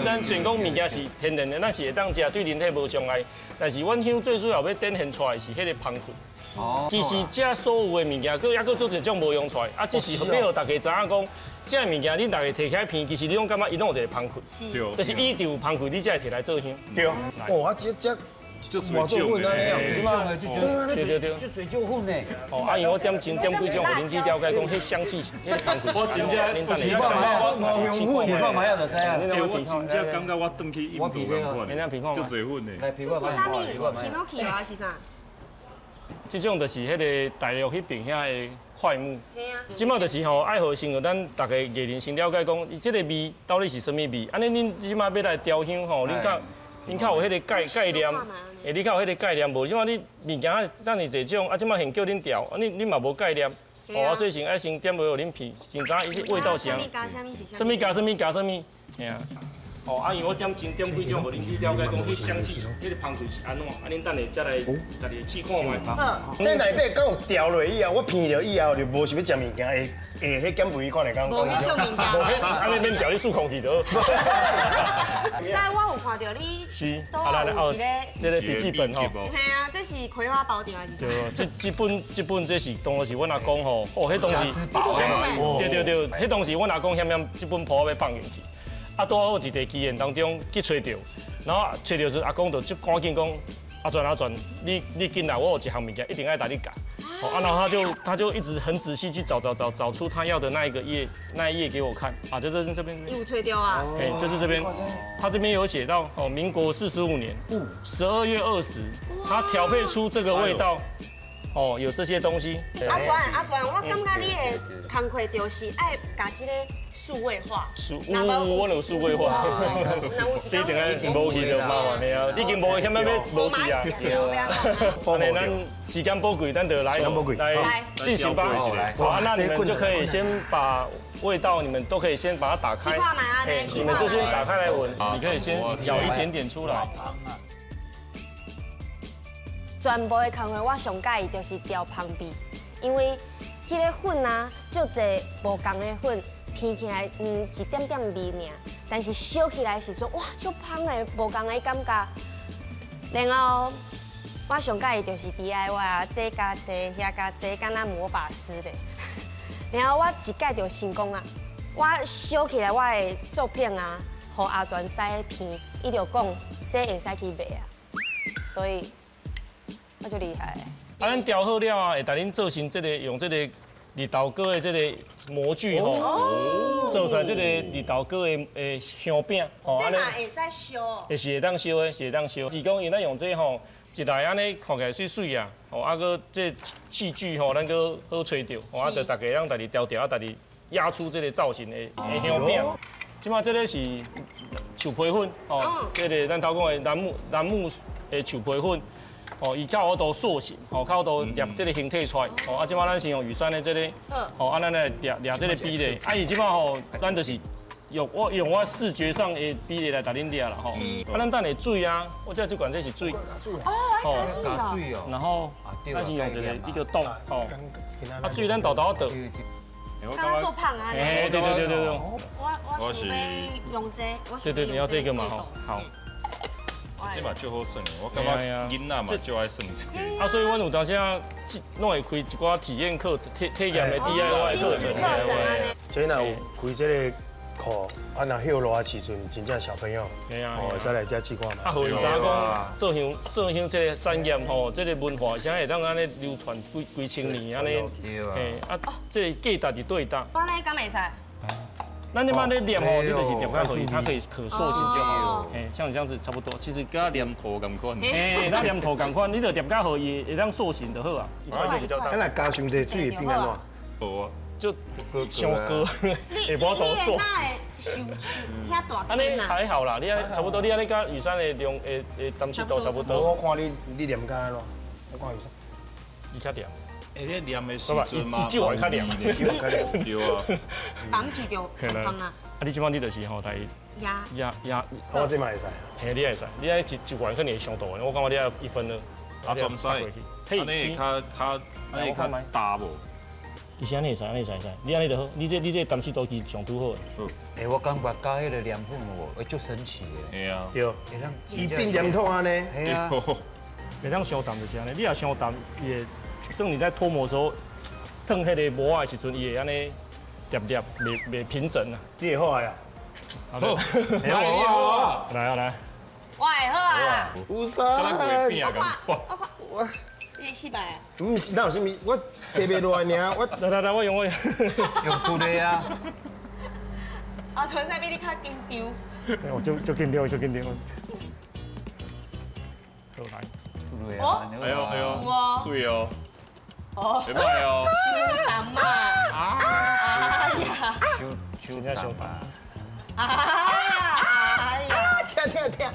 咱雖然講物件是天然的，咱是會當食，對人體無傷害。但是阮香最主要欲展現出來是彼个芳氣。其實這所有的物件，閣猶閣做一種無用出來，啊，只是欲予大家知影講，這个物件恁大家提起來闻，其實你攏感覺伊攏有一個芳氣，就是伊就有芳氣，你才會提來做香。對，哦，啊，這。就做粉啊，對對對，就做做粉呢。哦，啊，因為我點前點幾種，予恁去了解，講彼香氣，彼个香氣。我真正，我真正感覺我香粉，我真正感覺我轉去印度共款，就濟粉呢。這是啥物？奇諾奇啊，是啥？這種就是彼个大陸彼邊遐的檜木。這擺就是吼，愛予先予咱大家藝人先了解講，伊這个味到底是啥物味？按呢，恁這擺欲來調香吼，恁較有彼个概念。欸，你較有彼个概念無？這擺你物件遮爾濟種，啊，這擺現叫恁調，啊，你嘛無概念，哦，啊，所以先愛先點落予恁闻，先知影伊這味道是啥物。啥物加啥物加啥物，嘿啊。哦，啊，因為我點前點幾種，予恁去了解講，彼香氣、彼个芳氣是按怎，啊，恁等下才來家己試看覓。這內底敢有調落以後，我闻著以後就無想欲食物件，會彼減肥款的感覺。無彼種物件。無彼，按呢免調，你漱空氣就好。在我有看到你，是，啊來來哦，這个筆記本吼。嘿啊，這是葵花寶典還是？對，這本這是當時是阮阿公吼，哦，彼當時，對對對，彼當時阮阿公險險這本簿欲放進去。啊，拄好一個機緣當中去揣著，然後揣著時，阿公就足趕緊講：阿全阿全，你緊來，我有一項物件一定愛共你教。啊，然後他就一直很仔細去找出他要的那一個頁，那一頁給我看。啊，就是這邊。有揣著啊？哎，就是這邊，他這邊有寫到哦，民國45年12月20，他調配出這個味道。哦，有這些東西。阿全阿全，我感覺你的工課就是愛共這个數位化。我有數位化。這一定愛無去就麻煩的啊，已經無啥物欲無去啊。按呢，咱時間寶貴，咱就來進行吧。好，那你們就可以先把味道，你們都可以先把它打開。你們就先打開來聞，你可以先舀一點點出來。全部的工課我上喜歡就是調芳味，因為彼个粉啊，足濟無仝的粉，闻起來一點點味爾，但是燒起來時陣，哇，足芳的，無仝的感覺。然後我上喜歡就是 DIY 啊，這加這，遐加這，敢若魔法師咧。然後我一擺就成功啊，我燒起來我的作品啊，予阿全師闻，伊就講這會使去賣啊，所以。我就厲害。啊，咱調好了啊，會帶恁做成這個用這個日頭果的這個模具吼，做出來這個日頭果的香餅。這嘛會使燒？會是會當燒的，是會當燒。是講因咱用這吼，一來按呢看起來媠媠啊，吼啊閣這器具吼，咱閣好揣著，吼啊就大家通家己調調啊，家己壓出這個造型的香餅。這擺這個是樹皮粉，吼，這個咱頭講的楠木的樹皮粉。哦，伊較有法度塑形，吼，較有法度捏這个形體出來。哦，啊，這擺咱先用雨山的這个，吼，啊，咱來捏這个比例。啊，伊這擺吼，咱就是用我視覺上的比例來共恁捏啦，吼。啊，咱等下水啊，我這罐這是水。哦，加水哦。然後，咱先用一个洞，吼。啊，水咱豆豆倒。刚刚做胖啊。哎，对对对对对。我想欲用这，我对对，你要這個嘛吼，好。這嘛足好耍的，我感覺囡仔嘛足愛耍這個。啊，所以阮有當時啊，攏會開一寡體驗課程、體驗的 DIY 課程。所以若有開這個課，啊，若歇熱的時陣，真正小朋友，哦，會使來遮試看覓。啊，予𪜶知影講做香做香這個產業吼，這個文化，啥會當按呢流傳幾幾千年按呢？嘿，啊，這個價值佇佗搭？按呢敢會使？咱你媽咧黏吼，你就是黏較可以，它可以可塑性就好。嘿，像你這樣子差不多。其實佮黏土仝款。嘿，咱黏土仝款，你就黏較好，伊會當塑形就好啊。咱若加傷濟水會變按怎？無啊，就傷高，會無法度塑形。遐大按呢還好啦，你按呢差不多，你按呢佮雨山的量的澹濕度差不多。我看你你黏佮按怎？我看雨山，伊較黏。欸，你黏的時陣嘛，伊酒會較黏，對啊。澹去就芳啊。啊，你這擺你就是吼，來壓壓壓。我這嘛會使。嘿，你會使，你按一一罐可能會傷大，我感覺你愛一分二。啊，全使。按呢較較，按呢較大無？其實按呢會使，按呢會使，你按呢就好，你這澹濕度其實上拄好。欸，我感覺加彼個黏粉有無？會足神奇的。會啊。對。伊變黏土按呢。嘿啊。袂當傷澹就是按呢，你若傷澹，伊會。算你在脫模的時候，燙彼个膜的時陣，伊會按呢疊疊，袂平整啊。你會好啊？好，來好啊！來啊來。我會好啊。有啥？我你失敗啊？毋是，哪有啥物？我提袂落來爾，我來來來，我用我用。用骨的啊。啊，純粹比你較緊張。我就緊張，就緊張。好來。哦。哎呦哎呦，水哦。哦，袂歹哦，傷澹啊！哎呀，真正傷澹。哎呀，哎呀，疼疼疼！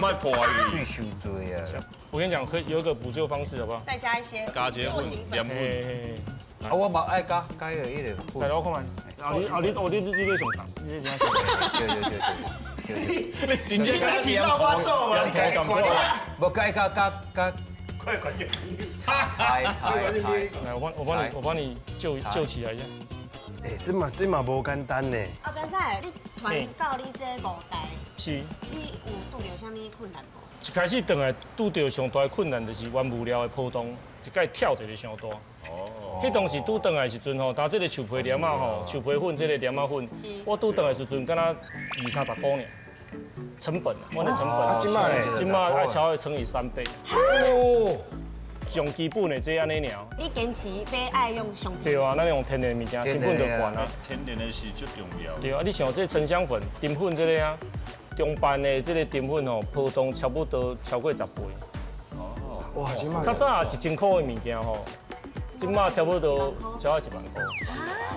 莫破去，水傷濟啊！我跟你講，可以有一個補救方式，好不好？再加一些，加一個粉，鹽粉。啊，我嘛愛加加彼個。來，我看覓。啊你啊你哦你你你上澹，你這真上澹。對對對對。你真正你是老巴肚嘛？你家己看。無加加加加。快快點！擦擦擦！來，我幫你救起來一下。哎，這嘛無簡單呢。阿詹師，你傳到你這五代，是，你有拄著啥物困難無？一開始轉來拄著上大的困難就是原物料的波動，一擺跳一个傷大。哦。彼當時拄轉來的時陣吼，擔這个樹皮黏仔吼，樹皮粉這个黏仔粉，我拄轉來時陣敢若二三十箍爾。成本，我的成本，啊，這馬咧，這馬愛超過乘以3倍。哦，上基本的這按呢爾。你堅持欲愛用上。對啊，咱用天然物件，成本就懸啊。天然的是最重要。對啊，你像這沉香粉、淀粉這個啊，中班的這個淀粉吼，波動差不多超過10倍。哦。哇，這馬。較早1000箍的物件吼，這馬差不多超過1萬箍。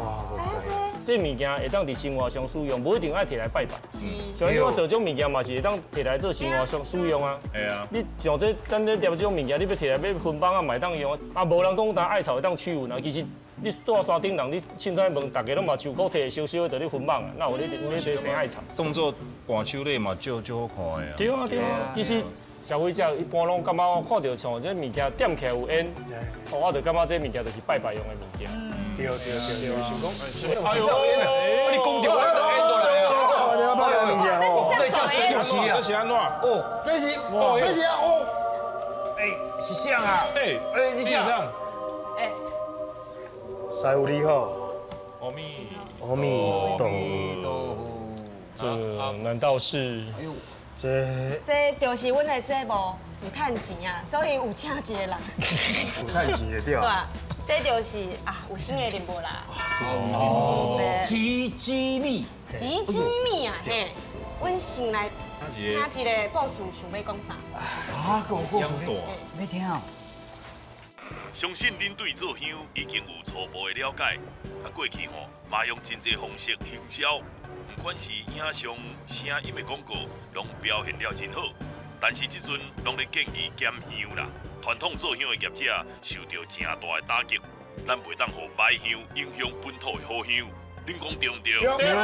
哇，知影這？這物件會當佇生活上使用，無一定愛提來拜拜。是。像你我做這種物件嘛，是會當提來做生活上使用啊。會啊。你像這咱這捏這種物件，你欲提來欲分房啊，嘛會當用啊。啊，無人講焦艾草會當驅蚊啊。其實你蹛山頂人，你凊彩問，大家攏嘛樹箍提燒燒的，就咧熏蠓啊。哪有咧咧生艾草？當做伴手禮嘛，足足好看的啊。對啊對啊，其實消費者一般攏感覺我看著像這物件點起來有煙，我就感覺這物件就是拜拜用的物件。對對對，想講，哎呦，你講著我就煙都來啊！這是这是这是按怎？哦，這是哦，這是啊哦，哎，是啥啊？哎哎，是啥？哎，師傅你好，阿彌阿彌陀佛，這難道是？這就是阮的節目有趁錢啊，所以有請一個人。有趁錢的對。對啊，這就是啊，有新的任務啦。哦，吉吉米。吉吉米啊，嘿，阮先來聽一个故事，想欲講啥？啊，閣有故事欲聽哦。相信恁對做香已經有初步的了解。啊，過去吼嘛用真濟方式行銷，不管是影像、聲音的廣告，攏表現了真好。但是這陣攏咧建議減香啦，傳統做香的業者受著誠大的打擊。咱袂當予歹香影響本土的好香，恁講對毋對？對。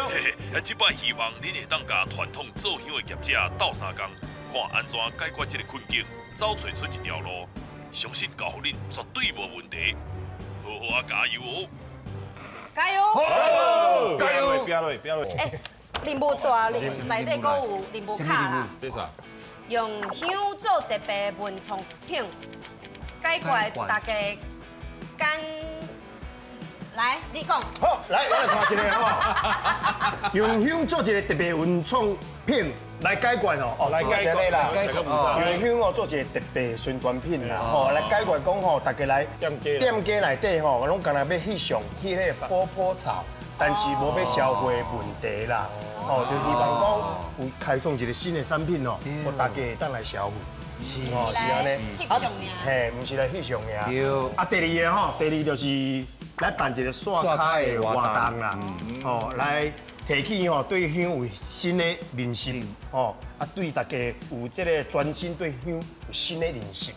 嘿嘿，啊，這擺希望恁會當佮傳統做香的業者鬥相共，看按怎解決這个困境，走揣出一條路。相信交予恁絕對無問題，好好啊加油哦！加油！加油！拼落，拼落！哎，任务大，内底阁有任务卡啦。这啥？用香做特别文创品，解决大家简。来，你讲。好，来，我来看一个吼。用香做一个特别文创品来解决哦，哦，来解决啦。用香哦做一个特别宣传品啦，吼，来解决讲吼，大家来店家内底吼，拢干焦欲翕相，翕彼个波波草，但是无欲消费问题啦，哦，就希望讲有开创一个新的产品哦，予大家会当来消费。是哦，是按呢。翕相尔。嘿，毋是来翕相尔。对。啊，第二个吼，第二就是。来办一个线跤的活动啦，吼，来提起吼对香有新的认识，吼，啊对大家有这个全新对香有新的认识，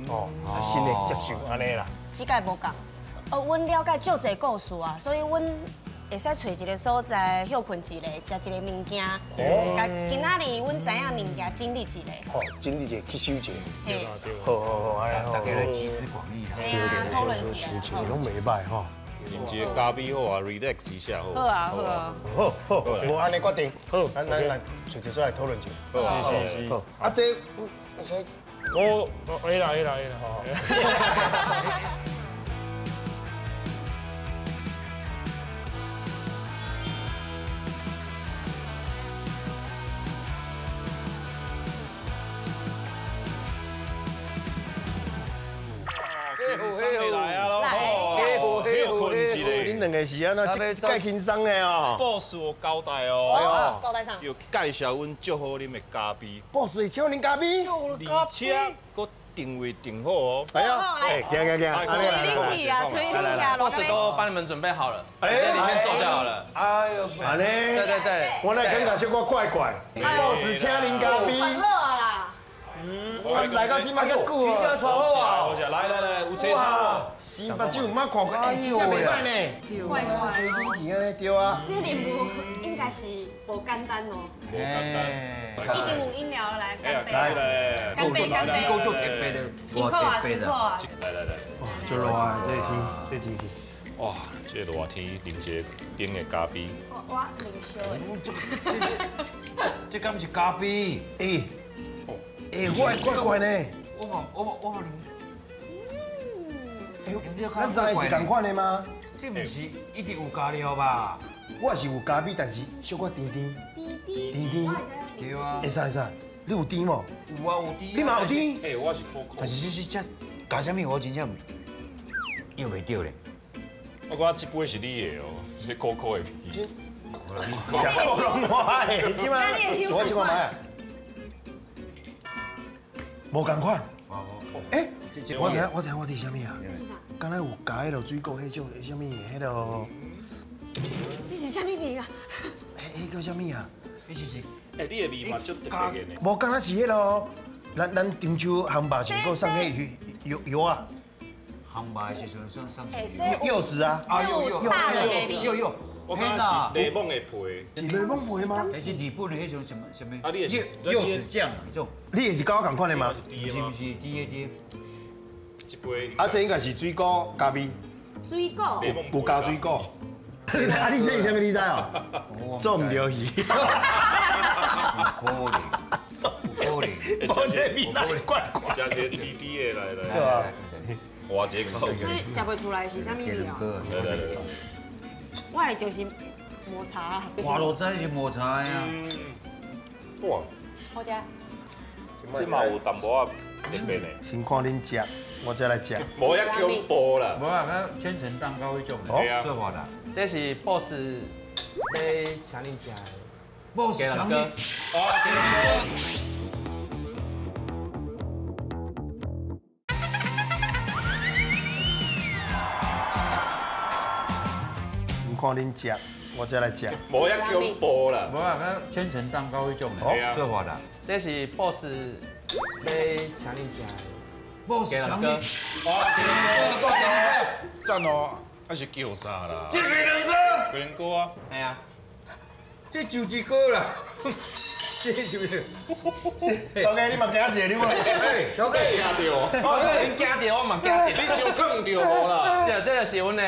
哦，啊新的接受按呢啦。这届无仝，哦，阮了解足济故事啊，所以阮会使揣一个所在歇睏一下，食一个物件，共今仔日阮知影物件整理一下。好，整理一下，吸收一下。嘿，好好好，大家来集思广益啦。对啊，讨论一下。拢袂歹吼。饮一个咖啡好啊，relax 一下好。好啊，好啊。好好，无按呢决定。好，咱咱来找一出来讨论一下。是是是。好，啊这，我会啦会啦会啦。轻松的来啊咯，歇睏一下。恁两个是按怎？这介轻松的哦。 boss 有交代哦，交代啥？有介绍阮足好啉的咖啡。 boss 会请恁咖啡，而且阁定位定好哦。哎呀，哎，行行行，吹冷气啊，吹冷气啊，boss 都帮你们准备好了，在里面坐就好了。哎呦，按呢？对对对，我来感觉小可怪怪。boss 请恁咖啡。我来到这马遮久啊，好啊，来来来，有车差无？新目睭毋捌看过，哎，真正袂歹呢。怪怪。吹冷气按呢对啊。这任务应该是无简单哦。无简单。一定有饮料来干杯。来来，干杯干杯。够足特别的，辛苦啊辛苦啊。来来来，哇，足热啊，这天这天气。哇，这热天啉一个冰的咖啡。我啉烧的。这敢是咖啡？哎。哎，我会怪怪呢。我嘛我嘛啉。哎，咱知是仝款的吗？这毋是一定有加料吧？我是有加味，但是小可甜甜。甜甜。甜。对啊。会使会使，你有甜无？有啊，有甜。你嘛有甜？哎，我是苦苦。但是这是这加啥物？我真正用袂著咧。我感觉这杯是你的哦，是苦苦的味。食苦拢我的，这摆我试看觅。无仝款，哎，我知我知我伫啥物啊？敢若有加彼落水果，彼种啥物？彼落这是啥物味啊？彼叫啥物啊？彼是是，哎，你的味嘛足特别的呢。无，敢若是彼落，咱中秋烘肉时阁送彼药药啊。烘肉的时阵算送。柚子啊。啊，柚柚柚柚。我感觉是柠檬的皮，是柠檬皮吗？还是日本的彼种什么什么？啊，你是柚子酱彼种？你也是佮我仝款的吗？是毋是？甜的甜。一杯。啊，这应该是水果加味。水果。有加水果。啊，你这是啥物？你知哦？做毋著去。有可能，有可能。无这味来怪怪。食些甜甜的来来。对啊。哇，这口。所以食袂出来是啥物味啊？来来来。我的就是抹茶啦。我都知是抹茶呀。哇！好食。这嘛有淡薄仔特别的。先看恁食，我才来食。无遐恐怖啦。无啊，那千层蛋糕彼种，做法啦。这是 boss 欲请恁食的。 boss 请你。看恁食，我才来食。无遐恐怖啦。无啊，那千层蛋糕彼种，做法啦。这是 boss 欲请恁食的。 boss 请你。赞哦，还是叫啥啦？这鸡卵糕。鸡卵糕啊。系啊。这就一个啦。这是不是？老家你嘛惊一下，你无？老家惊著，我惊著，我嘛惊著。你伤囥著无啦？对，这就是阮的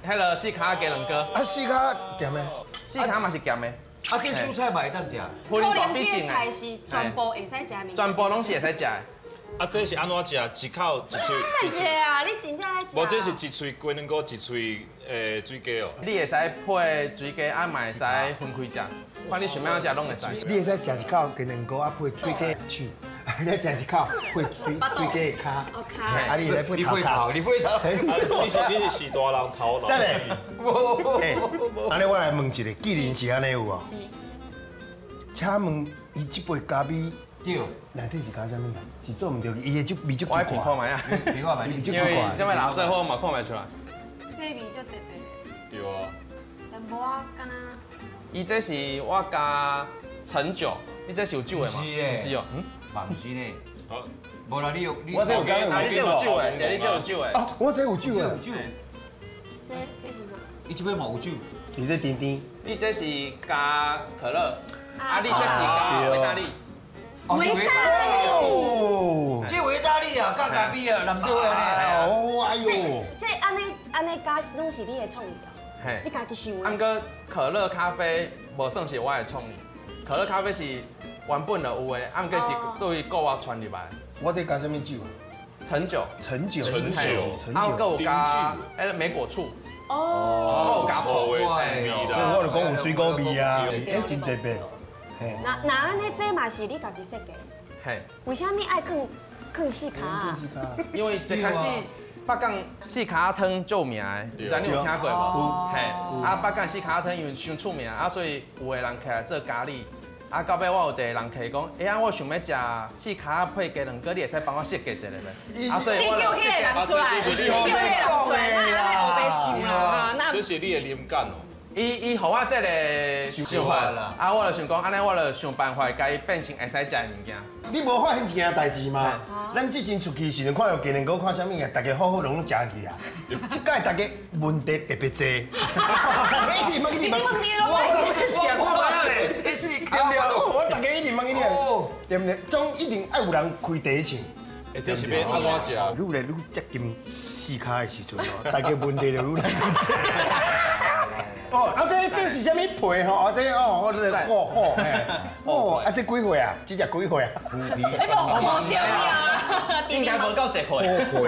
彼个四跤鸡卵糕。啊，四跤咸的？四跤嘛是咸的。啊，这蔬菜嘛会当食。可能这个菜是全部会使食的物件。全部拢是会使食的。啊，这是按怎食？一口一喙。等一下啊，你真正爱食？无，这是一喙鸡卵糕，一喙水鸡哦。你会使配水鸡，啊嘛会使分开食，看你想欲按怎食拢会使。你会使食一口鸡卵糕，啊配水鸡手；你食一口配水水鸡的跤，啊你来配头壳，你配头。你是是大人头脑。等下，欸，按呢我来问一下，既然是按呢有无？是。请问伊这杯咖啡？对，内底是加啥物啊？是做毋著，伊的这味足奇怪。我爱闻看觅啊，闻看觅，味足奇因为怪。这摆老做伙嘛看袂出来。这个味足特别。对啊。淡薄仔敢若。伊这是我加橙酒，你这是有酒的吗？是是哦，嗯，嘛毋是呢。无啦，你有，我这有加，你这有酒的，对，你这有酒的。哦，我这有酒的。有酒。这是啥？伊这摆嘛有酒。你这甜甜。你这是加可乐，啊，你这是加维大利。维大利，这维大利啊，加咖啡啊，南做安尼。哦，哎呦，这按呢按呢加拢是你的创意哦。嘿，你家己想的。啊，毋过可乐咖啡无算是我的创意，可乐咖啡是原本就有的，啊，毋过是对国外传入来。我这加啥物酒？橙酒。橙酒。橙酒。啊，阁有加彼个莓果醋。哦。阁有加醋。所以我就讲有水果味啊，哎，真特别。那那按呢，这嘛是你家己设计？嘿。为啥物爱囥囥四跤啊？因为一开始北港四跤汤足有名的，毋知你有听过无？嘿，啊北港四跤汤因为伤出名，啊所以有的人起来做咖喱。啊到尾我有一个人客讲，哎呀，我想欲食四跤配鸡卵糕，你会使帮我设计一下袂？啊所以你叫彼个人出来，你叫彼个人出来，那按呢乌白想啦，那这是你的灵感哦。伊予我这个想法，啊，我就想讲，按呢我就想办法，共伊变成会使食的物件。你无发现一件代志吗？咱之前出去时阵，看著鸡卵糕，看啥物啊，大家好好拢拢食去啊。这届大家问题特别济。你问你问我食看觅仔咧，这是对不对？我大家一直问你，对不对？总一定爱有人开第一枪。欸，这是欲按怎食？愈来愈接近四跤的时阵哦，大家问题就愈来愈济。哦，啊，这是啥物皮吼？啊，这哦，我这好好嘿。哦，啊，这几岁啊？这只几岁啊？哎，无对啊，应该无够一岁。好皮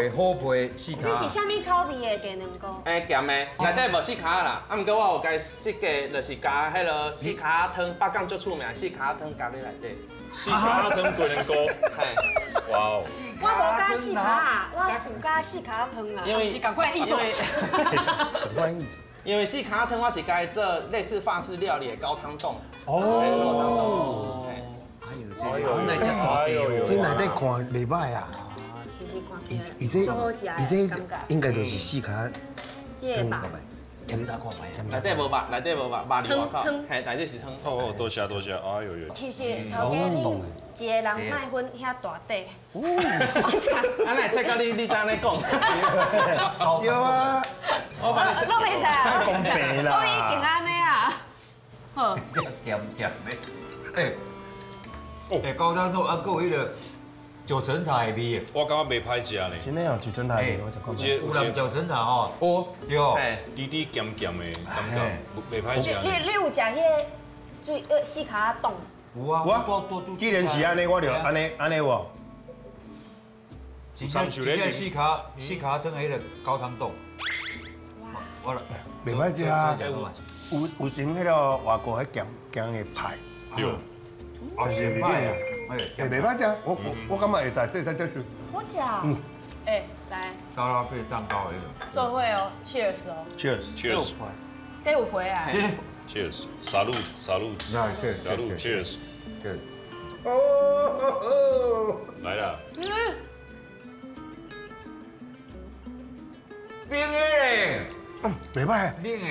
好皮四跤。这是啥物口味的鸡卵糕？欸，咸的，内底无四跤啦。啊，毋过我有共设计，就是加彼个四跤汤，北港足出名四跤汤加咧内底。四跤汤鸡卵糕。嘿。哇哦！我无加四跤啊，我有加四跤汤啦，因为是仝款意思。仝款意思。因为四跤汤我是共伊做类似法式料理的高汤冻。哦。哎呦，这内底看袂䆀啊。其实看起来，伊这伊这应该就是四跤。伊的肉。检查看觅。内底无肉，内底无肉，肉伫外口。嘿，内底是汤。哦，多谢多谢，哎呦呦。其实头家恁一个人莫分遐大块。我食。啊，哪会切到你？你才按呢讲。对啊。我帮你拢袂使啊，公平啦。我已经按呢啊。好。甜甜的，哎，哎，高汤冻啊，阁有彼个九层塔的味。我感觉袂歹食呢。真的哦，九层塔的味，我食过。有人九层塔吼？有。对。甜甜咸咸的感觉，袂歹食。你有食彼个水四跤冻？有啊。我既然是按呢，我就按呢按呢无。真正真正四跤汤的彼个高汤冻。我来。袂歹食啊。有成彼个外国彼咸咸的派。对。啊是袂歹啊。哎，袂歹食，我感觉会使，这会使接受。好食。嗯。哎，来。沙拉配蛋糕的彼个。做伙哦，Cheers 哦。 Cheers。Cheers。这有皮啊。 Cheers。Salute。Salute。Salute。Cheers。对。哦。来了。嗯。冰的咧。嗯，袂歹。冷的。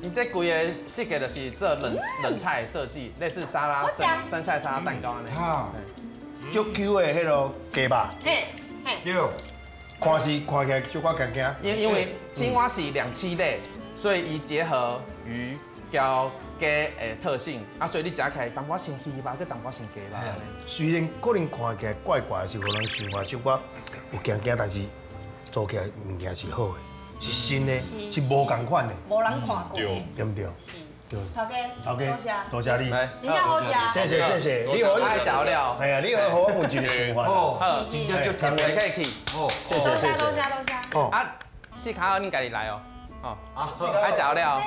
伊这规个设计就是做冷冷菜设计，类似沙拉、生菜沙拉蛋糕按呢。足 Q 的彼个鸡肉。嘿，嘿。对。看是看起来小可惊惊。因为青蛙是两栖类，所以伊结合鱼、交鸡的特性，啊，所以你食起来淡薄仔先鱼肉，阁淡薄仔先鸡肉。虽然可能看起来怪怪，是予人想法小可有惊惊，但是做起来物件是好的，是新的，是无仝款的，无人看过，对毋对？是。对。头家，头家，多谢，多谢你，真正好食。谢谢谢谢，你予爱食了，哎呀，你予我有一个想法。哦，真正就特别客气。哦，谢谢谢谢。多谢多谢。哦。啊，四跤恁家己来哦。哦，爱食了。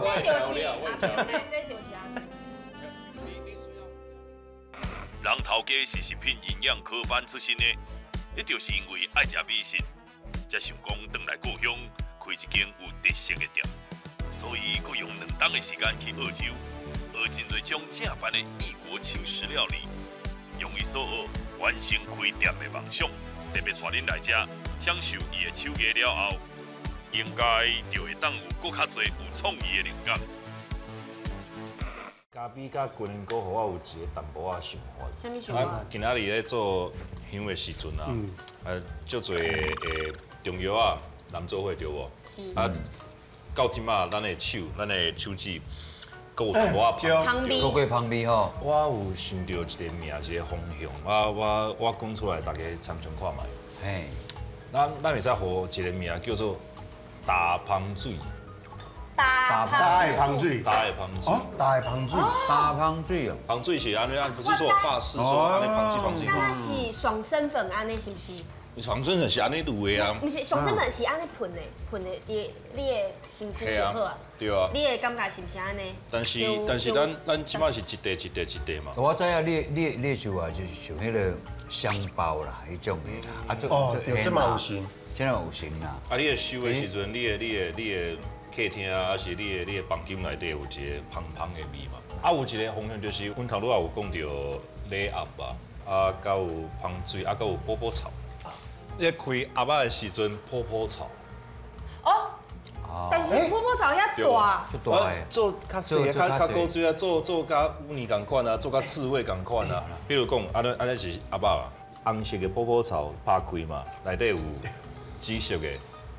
这就是阿平，这就是阿平。人头家是食品营养科班出身的，彼就是因为爱食美食，才想讲转来故乡开一间有特色的店，所以阁用2冬的时间去澳洲，学真济种正版的异国轻食料理，用伊所学完成开店的梦想。特别带恁来遮享受伊的手艺了后，应该就会当有阁较济有创意的灵感。咖啡佮军营锅，予我有一个淡薄仔想法。啥物想法？今仔日咧做香的时阵啊，足济的中药啊，南做伙对无？是。啊，到这马，咱的手，咱的手指，阁有淡薄仔芳味，阁过芳味吼。我有想到一个名，一个方向，我讲出来，大家参详看觅。嘿，咱会使予一个名叫做大芳水。大的芳水，大的芳水，大的芳水，大芳水哦。芳水是按呢，不是说法式说按呢芳水芳水。敢若是爽身粉按呢，是毋是？爽身粉是按呢卤的啊。毋是，爽身粉是按呢喷的，喷的伫你的身躯就好啊。对啊。你的感觉是毋是按呢？但是咱这马是一块一块一块嘛。我知影你想啊，就是像彼个香包啦，彼种的啦。啊，哦，对，这嘛有型，这嘛有型啦。啊，你的收的时阵，你的客厅啊，还是你的房间内底有一个芳芳的味嘛？啊，有一个方向就是，阮头拄仔有讲到礼盒啊，啊，佮有芳水，啊，佮有波波草。你开盒仔的时阵，波波草。哦。但是波波草遐大。大的。做较细、较古锥啊，做佮乌泥仝款啊，做佮刺猬仝款啊。比如讲，按呢按呢是盒仔，红色的波波草拍开嘛，内底有紫色的、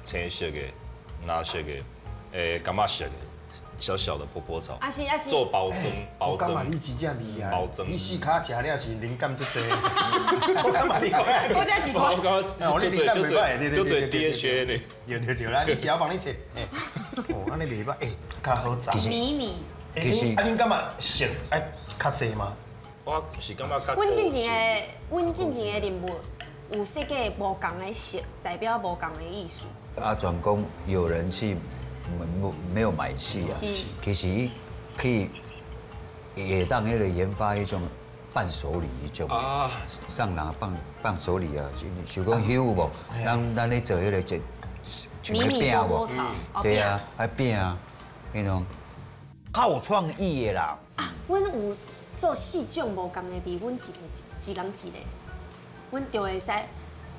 青色的、蓝色的。柑仔色的，小小的波波草，啊是啊是，做包装，包装。我感觉你真正厉害，包装。你四跤食了是灵感足济。我感觉你讲，多食一块。我感觉足济足济足济 DHA 呢。对对对，来，你食我帮你切。哦，按呢袂歹，较好炸。米米。其实，啊，恁感觉色爱较济吗？我是感觉较。阮进前的任务有设计无仝的色，代表无仝的意思。啊，转工有人去。没有买气啊，其实可以也当彼个研发彼种伴手礼彼种啊，送人伴手礼啊，像讲香有无？咱咧做彼个一像个饼无？对啊，爱饼啊，彼种较有创意的啦。啊，阮有做4种无仝的味，阮一个一人一个，阮就会使。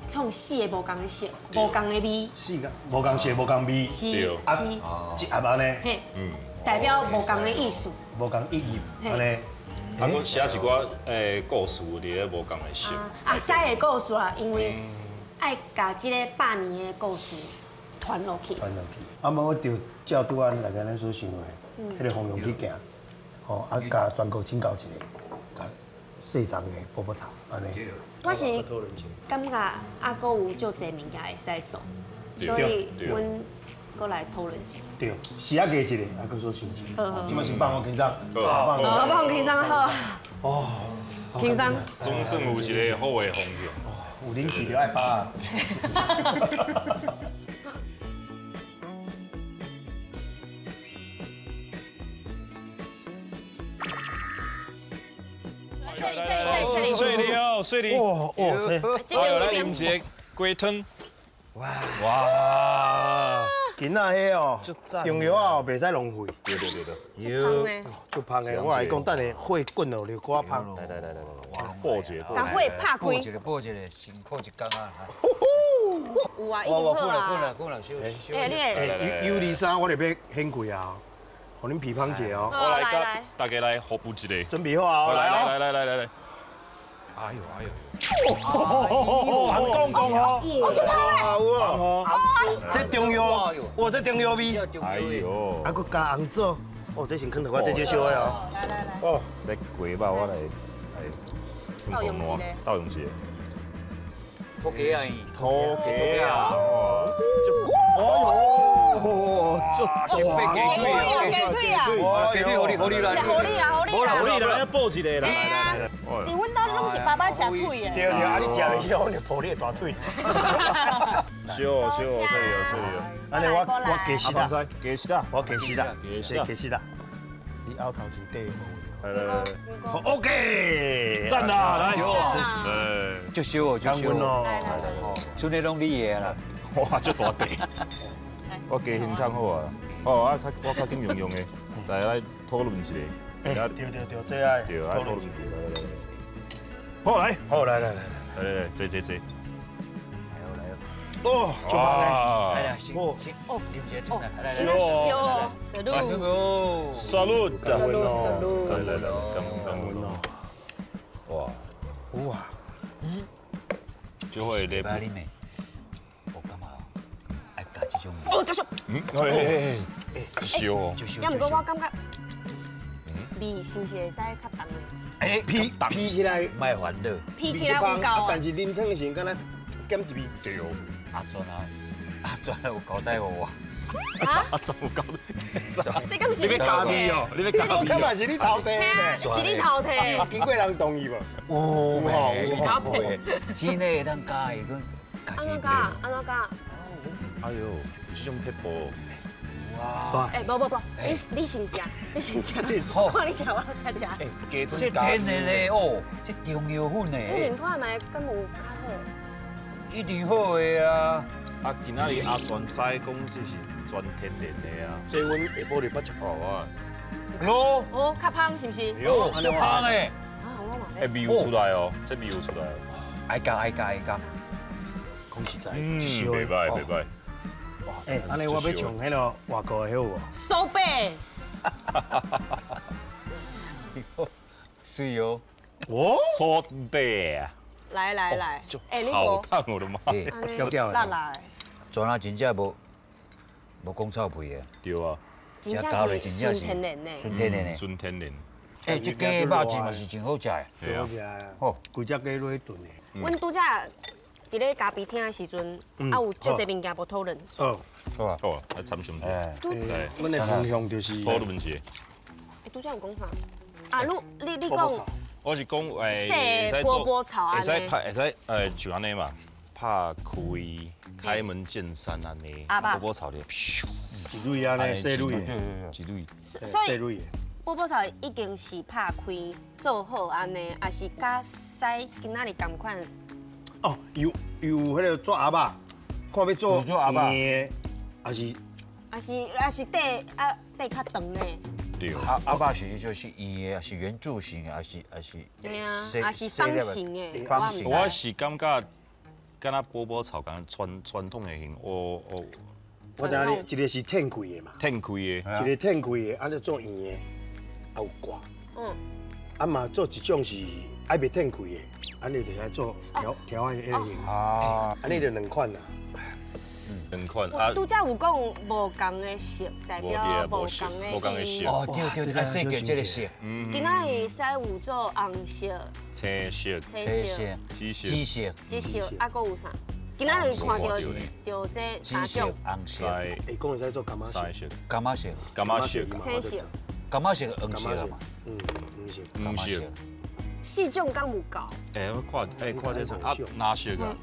创4个无仝的色，无仝的味。4个无仝色，无仝味。是是。一盒按呢？嘿，代表无仝的意思。无仝意义，按呢。啊，阁写一寡故事伫咧无仝的色。啊，写的故事啊，因为爱共这个百年的故事传落去。传落去。啊，无我就照拄仔大家咱所想的，彼个方向去行。吼，啊，共全国请教一个，细丛的波波草，按呢。我是感觉啊，阁有足济物件会使做，所以阮阁来讨论一下。对，时仔加一个，啊，阁说想一个。这摆先放我轻松，好，放轻松好。哦，轻松。总算有一个好的方向。有零食就爱包啊。水梨哦，水梨。哇哇，这边来啉一个鸡汤。哇哇！今仔彼哦，中药啊，袂使浪费。对对对对。足芳的。足芳的，我来讲，等下火滚落就搁较芳。来来来来来，爆一个，共火拍开。爆一个，爆一个，辛苦一工啊！有啊，一定好啊。过来过来，小小。哎，你。有二三，我就欲掀开啊，予恁批判一下哦。我来，大家来互补一下。准备好啊！来来来来来来。哎呦哎呦！哦，公公哦，哦，足芳的，有哦，这中药，哇，这中药味，哎呦，啊，阁加红枣，哦，这先囥我这就烧的哦。来来来。哦，这鸡肉我来来。倒用一个。倒用一个。土鸡啊！土鸡啊！哦哟，这鸡腿啊，鸡腿啊！鸡腿，予你，予你啦！予你啊，予你啦！予你啦，要补一个啦！嘿啊，伫阮兜拢是爸爸食腿的。对对，啊你食袂晓，我就抱你的大腿。烧烧，这里这里。按呢我加死啦，加死啦，我加死啦，加死啦，加死啦。你后头真短。来来来，OK，赞啦，来，就烧哦，就烧哦，来来来，剩的拢你的啦，哇，足大块，我加香肠好啊，哦，啊，我较紧用用的，来来讨论一下，对对对，这爱，对，爱讨论一下，来来来，好来，好来来来来来，坐坐坐。哦，就来，哎呀，先先哦，啉一下，来来来，烧，salute， salute， salute，来来来，干干哇哇，嗯，就会咧，我干嘛爱加这种？哦，就是，嗯，哎哎，烧哦，也毋过我感觉味是毋是会使较重的？哎，皮皮起来，莫烦恼，皮起来有够啊，但是啉汤的时阵，敢若减一味。对。阿全啊，阿全有交代予我。阿全有交代。这敢是你欲加味哦？你欲加味？这嘛是你偷摕的？是你偷摕。啊，经过人同意无？有吼，有吼。真的会当加的，佮按怎加？按怎加？哎呦，这种撇步。哇！哎，无无无，你先食，你先食，看你食我才食。这天然的哦，这中药粉的。你啉看觅，敢有较好？一定好的啊！啊，今仔日阿全师讲这是全天然的啊。这阮下晡日捌食过啊。哦，哦，较芳是毋是？哦，足芳的。啊，我嘛。哎，味有出来哦，这味有出来。爱加爱加爱加。讲实在，袂歹袂歹。哎，按呢我欲唱彼个外国的好无？收贝。水哦。哦，收贝啊。来来来，哎，你好烫我的妈！掉掉辣辣的。全啊真正无讲臭屁的。对啊，真正是纯天然的。纯天然的。纯天然。哎，这鸡肉质嘛是真好食的。对啊。好，规只鸡落去炖的。阮拄才伫咧咖啡厅的时阵，啊有足济物件无讨论。哦，好啊，好啊，来参详者。对，阮的方向就是讨论者。哎，拄才有讲啥？啊，你讲。我是讲，会使做，会使拍，会使像按呢嘛，拍开开门见山按呢，波波草咧，一蕊按呢，细蕊，一蕊，所以波波草已经是拍开做好按呢，还是佮使今仔日仝款？哦，有迄个做鸭肉，看欲做圆的，还是还是底啊底较长的。鸭肉是就是圆的，还是圆柱形的，还是？对啊，还是方形的。方形。我是感觉，敢若波波草仝传统的形，我知影你一个是天开的嘛，天开的，一个天开的，按呢做圆的，啊有挂。嗯。啊嘛做一种是爱袂天开的，按呢就爱做条条的迄个形。啊。按呢就两款啦。两款啊，拄才有讲无仝的色，代表无仝的色。哦，对对，爱设计这个色。今仔日使有做红色、青色、青色、紫色、紫色、紫色，啊，阁有啥？今仔日看到就这三种。红色。会讲会使做柑仔色、柑仔色、柑仔色、青色、柑仔色、黄色嘛。嗯，黄色、黄色。四种敢有够？哎，我看，哎，看这啊，蓝色啊。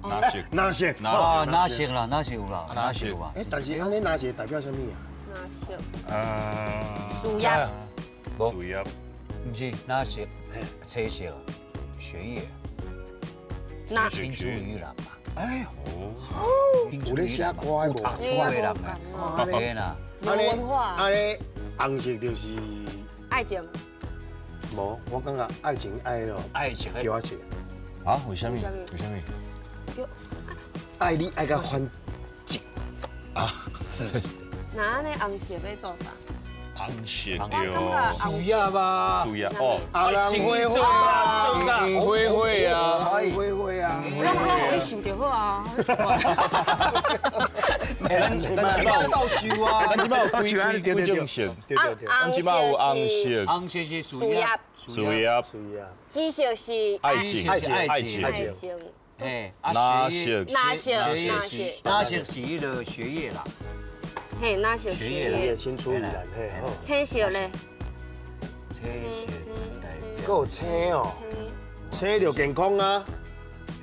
蓝色，蓝色，啊，蓝色啦，蓝色有啦，蓝色有啊。哎，但是按呢蓝色代表啥物啊？蓝色，树叶，树叶，毋是蓝色，青色，血液，青出于蓝嘛。哎，哦，有咧写歌的无？读书的人啊，对啦。有文化。按呢红色就是爱情。无，我感觉爱情爱咯，爱情叫我笑。啊？为啥物？为啥物？爱你爱到反正啊！那按呢红色欲做啥？红色对，树叶吧，树叶哦，红花花啊，红花花啊，红花花啊，拢拢予你想就好啊。没咱这摆有倒收啊，咱这摆有几几种色？咱这摆有红色，红色是事业，事业，紫色是爱情，爱情，爱情。嘿，蓝色，蓝色，蓝色是迄个学业啦。嘿，蓝色学业，青出于蓝，嘿。青色咧？青色，阁有青哦，青就健康啊。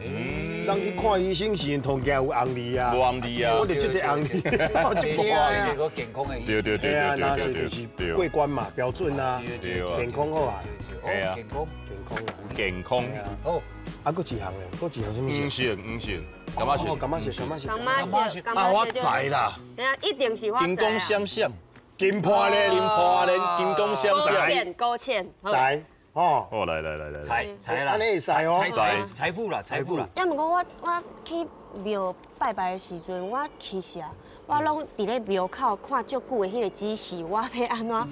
人去看医生时，通惊有红字啊，无红字啊，我就这个红字，我就惊啊。健康的，对对对对对，蓝色就是过关嘛，标准啊，健康好啊，对啊，健康，健康，健康。好，啊，阁一项咧，阁一项什么色？黄色，黄色，柑仔色，柑仔色，柑仔色，仔色，啊，我知啦，一定是我金光闪闪，金破链，金破链，金光闪闪，高浅，知。哦，哦，来来来来，财财啦，按呢会使哦，财财富啦，财富啦。也毋过我去庙拜拜的时阵，我其实啊，我拢伫咧庙口看足久的彼个指示，我欲按怎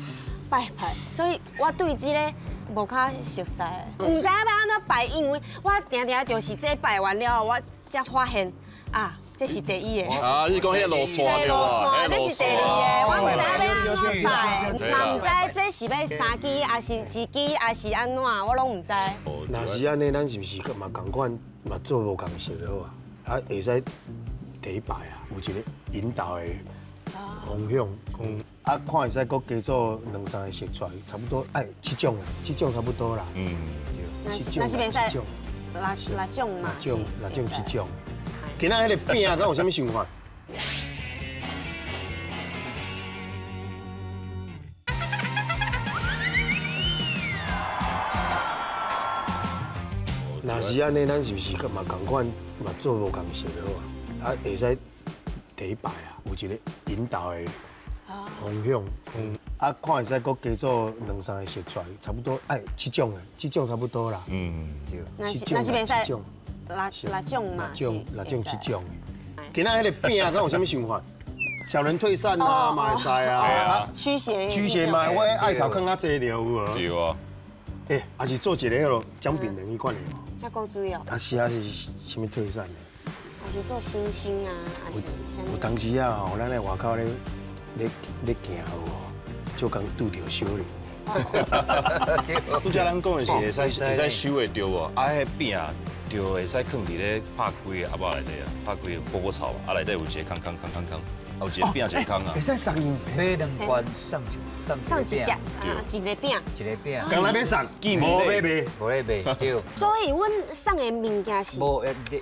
拜拜，所以我对这个无较熟悉，毋知影欲按怎拜，因为我定定就是这拜完了后，我才发现啊。这是第一个。啊，你讲彼路线对吧？这是第二个，我毋知欲按怎拜，嘛毋知这是欲三支，还是一支，还是按怎，我拢毋知。若是按呢，咱是毋是嘛仝款嘛做无仝色好啊？啊，会使第一摆啊，有一个引导的方向，讲啊，看会使阁加做两三个色出来，差不多爱七种，七种差不多啦。嗯，对。七种，那是袂使六种嘛？六种七种。今仔彼个饼敢有啥物想法？若是按呢，咱是毋是嘛仝款嘛做无仝色好啊？啊，会使第一摆啊，有一个引导的方向，啊，看会使阁加做两三个色出来，差不多爱七种的，七种差不多啦。嗯，对。那是袂使。六种嘛，六种七种。今仔彼个饼敢有啥物想法？小人退散啊，嘛会使啊。驱邪。驱邪嘛，我艾草囥较济就有无？对啊。欸，还是做一个彼个姜饼人彼款的。遐够水哦。啊是啊是啥物退散的？还是做星星啊，还是啥物？有当时啊吼，咱咧外口咧行有无？就共拄著小人。拄才咱讲的是会使收会著无？啊，彼个饼。就会使囥伫咧拍开的盒仔内底啊，拍开的波波草啊，内底有一个空空空空空，啊有一个饼一个空啊。会使送因买两罐送送一只啊，一个饼。一个饼。刚来欲送，无欲卖，无咧卖，对。所以阮送的物件是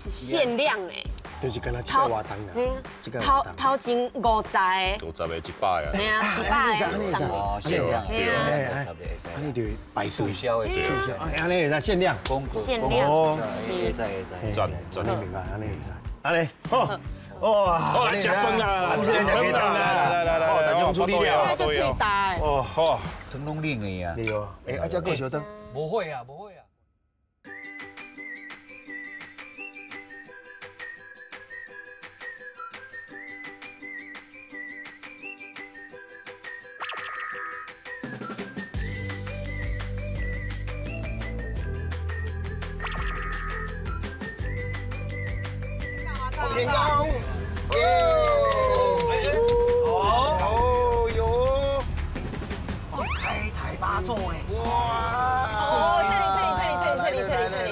限量的。就是敢若这个活动啦，头头前50个，50个100个，嘿啊，100个送，哦，限量，对啊，按呢就排队促销的，促销，按呢会使限量，限量，是，会使会使，赞赞，明白，按呢会使，按呢，好，哇，好来吃饭啦，来吃饭啦，来来来来，大家处理了，这喙大的，哦好，汤拢冷的啊，对哦，哎，啊这阁相当，无会啊，无会啊。健康，耶！哦哟，开台八座呢！哇！哦，顺利顺利顺利顺利顺利顺利，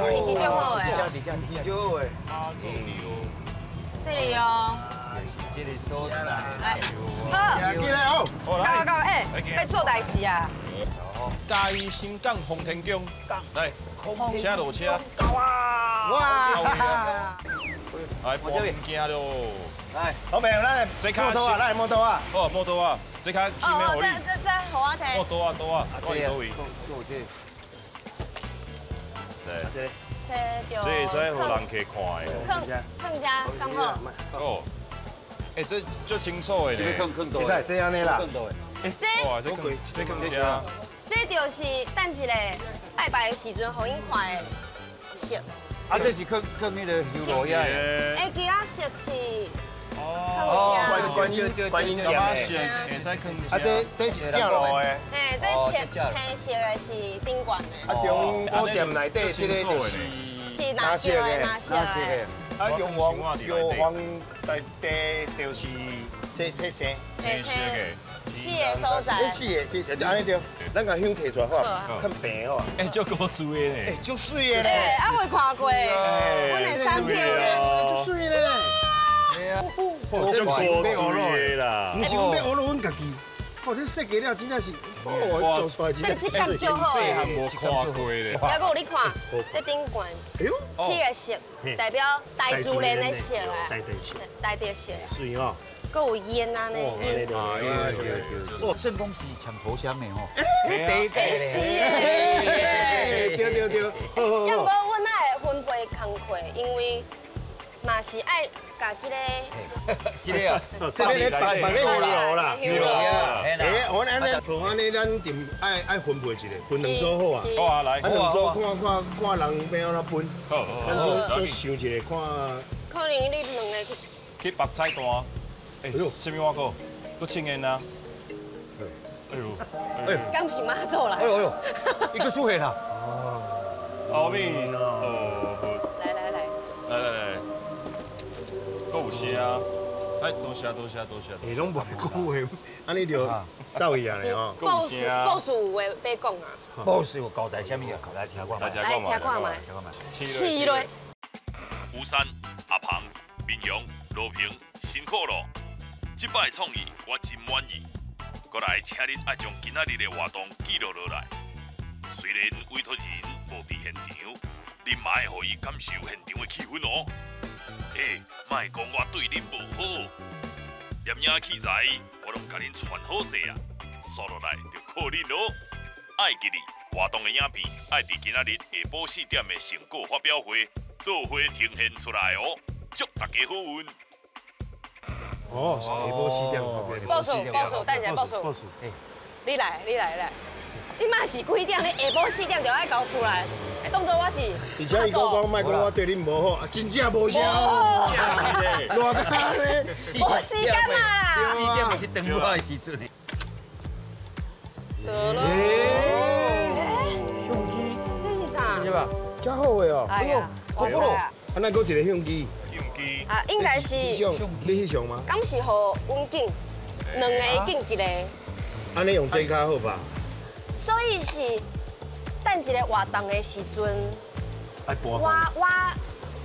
脾气就好哎，脾气就好哎，顺利哦。来，好，进来哦，到到哎，欲做代志啊！嘉义新港奉天宫，来，车落车，哇！来，搬物件咯！来，好朋友，来，这卡摩托啊，来摩托啊！哦，摩托啊，这卡起码予你。这予我提。哦，多啊多啊，我伫佗位？这这会使予人客看的。囥囥遮刚好。哦，哎，这足清楚的呢。会使这样的啦。这哇，这囥这囥遮。这就是等一下拜拜的时阵，予𪜶看的色。啊，这是囥囥彼个香炉遐的。哎，其他色是哦，观音观音殿的，会使囥啊，这是正路的。嘿，这青青色的是顶悬的。啊，中宝殿内底这个就是是蓝色的，蓝色的。啊，玉皇玉皇大帝就是这这这青色的，四个所在。四个是就按呢对，咱共香提出来好，较平好。哎，足古锥的呢。哎，足媠的呢。哎，啊未看过，阮的产品呢，足媠呢。足古锥的啦。毋是阮欲学落阮家己。哦，这设计了真正是，哦，做出来这质感足好。细汉无看过咧。还阁有你看，这顶悬，哎呦，七个色，代表大自然的色啊，大地色，大地色。媠哦。阁有烟啊呢。哦，圣公是抢头香的吼。对是的。对对对。要毋过阮爱分配工课，因为嘛是爱共这个，这个啊，这个咧放放咧香炉啦，香炉啦。哎，我按呢，好按呢，咱定爱爱分配一下，分两组好啊。好啊，来。啊，两组看看看人欲按怎分。好好。咱做想一下看。可能你两个去白菜单。哎呦，啥物碗糕？阁青烟啊！哎呦，哎呦，敢是妈祖来？哎呦哎呦，伊阁出现啦！阿弥陀佛。来来来。来来来。阁有声，哎，多谢多谢多谢。哎，拢无讲话，按呢就走去啊咧吼。故事故事有话欲讲啊。故事有交代啥物啊？来听看觅。来听看觅。听看觅。试落。吴山、阿庞、民雄、罗平，辛苦咯！这摆创意我真满意。阁来，请恁爱将今仔日的活动记录落来。虽然委托人无伫现场，恁嘛爱予伊感受现场的气氛哦。欸，莫讲我对恁无好，摄影器材我拢共恁传好势啊，煞落来就靠恁咯。爱记得活动的影片爱伫今仔日下晡4点的成果发表会做伙呈现出来哦。祝大家好运！哦，下晡4点发表。报数报数，等下报数。报数。你来，你来来。这马是几点？你下晡4点就爱交出来。哎，当作我是。而且伊阁讲，莫讲我对恁无好，真正无啥。热到咧，无时间嘛啦。4点嘛是长我的时阵。得了。相机。这是啥？是吧？真好的哦。哎呀，我知啊。啊，那阁一个相机。相机。啊，应该是。你翕相吗？敢是予阮景，两个景一个。按呢用这较好吧？所以是等一个活动的时阵，我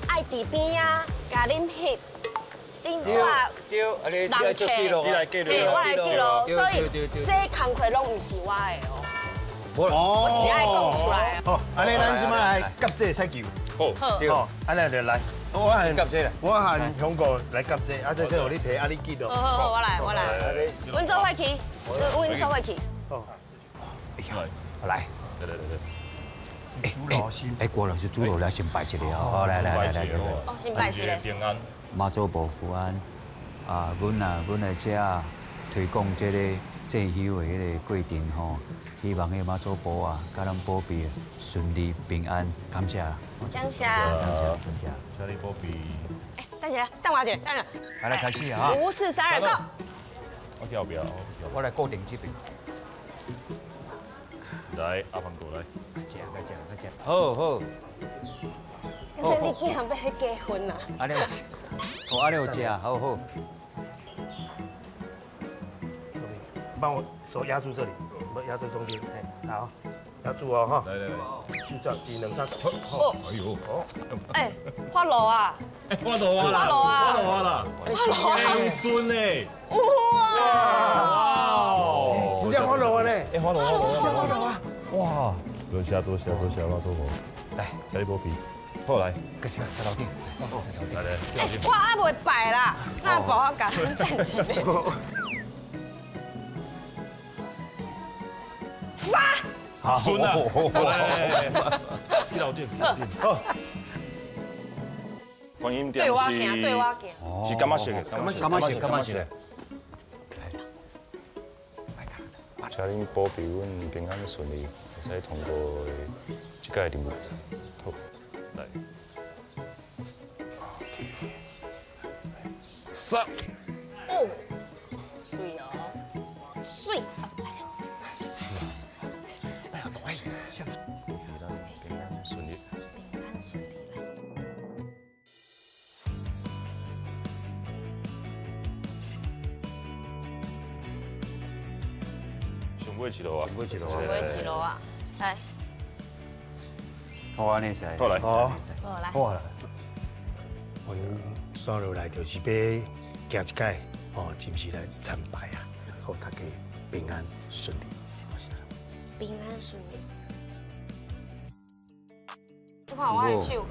爱伫边仔共恁翕，恁我人客，你来记录，我来记录，所以这工课拢毋是我的哦。我是爱讲出来。好，按呢咱这摆来夹这个彩球。好，好，按呢就来。我和我和香哥来夹这，啊这这予你提，啊你记录。好好好，我来我来。阮做伙去，阮做伙去。好。来，来来来来。哎，郭老师，主老来先拜一个哦，来来来来来。哦，先拜一个。平安。妈祖婆福安。啊，阮啊，阮来遮推广这个祭香的彼个过程吼，希望彼个妈祖婆啊，共咱保庇顺利平安，感谢。感谢。感谢感谢。请你保庇。哎，等一下，等我一下，等下。来开始啊！ 5、4、3、2，Go。我跳表。我来固定这边。来，阿鹏过来。来食，来食，来食。好好。刚才你竟然欲结婚啊？按呢有，哦，按呢有食，好好。帮我手压住这里，不压住中间，哎，好，压住哦哈。来来来，就这样，一、两、三，哦，哎呦，哎，发落啊！发落啊啦！发落啊！发落啊啦！发落啊！孙呢？哇！真正发落啊咧！哎，发落，真正发落啊！哇！多谢多谢多谢妈祖婆，来，请你保庇。好来，过去，头顶，来来。哎，我还袂拜啦，那无我共恁等一下。发！孙啊！来来来，去楼顶，楼顶。好。观音殿对我行，对我行。是柑仔色的，柑仔色，柑仔色。请恁保庇阮平安顺利，会使通过这届任务。好，来。三。哦，媠哦，媠。来先。哎呀，大声！平安顺利。平安顺利。尾一路啊，尾一路啊，尾一路啊，来。好啊，你使。好来，好，好来。好啦。阮煞落来就是欲行一摆，哦，暂时来参拜啊，予大家平安顺利。平安顺利。你看我的手，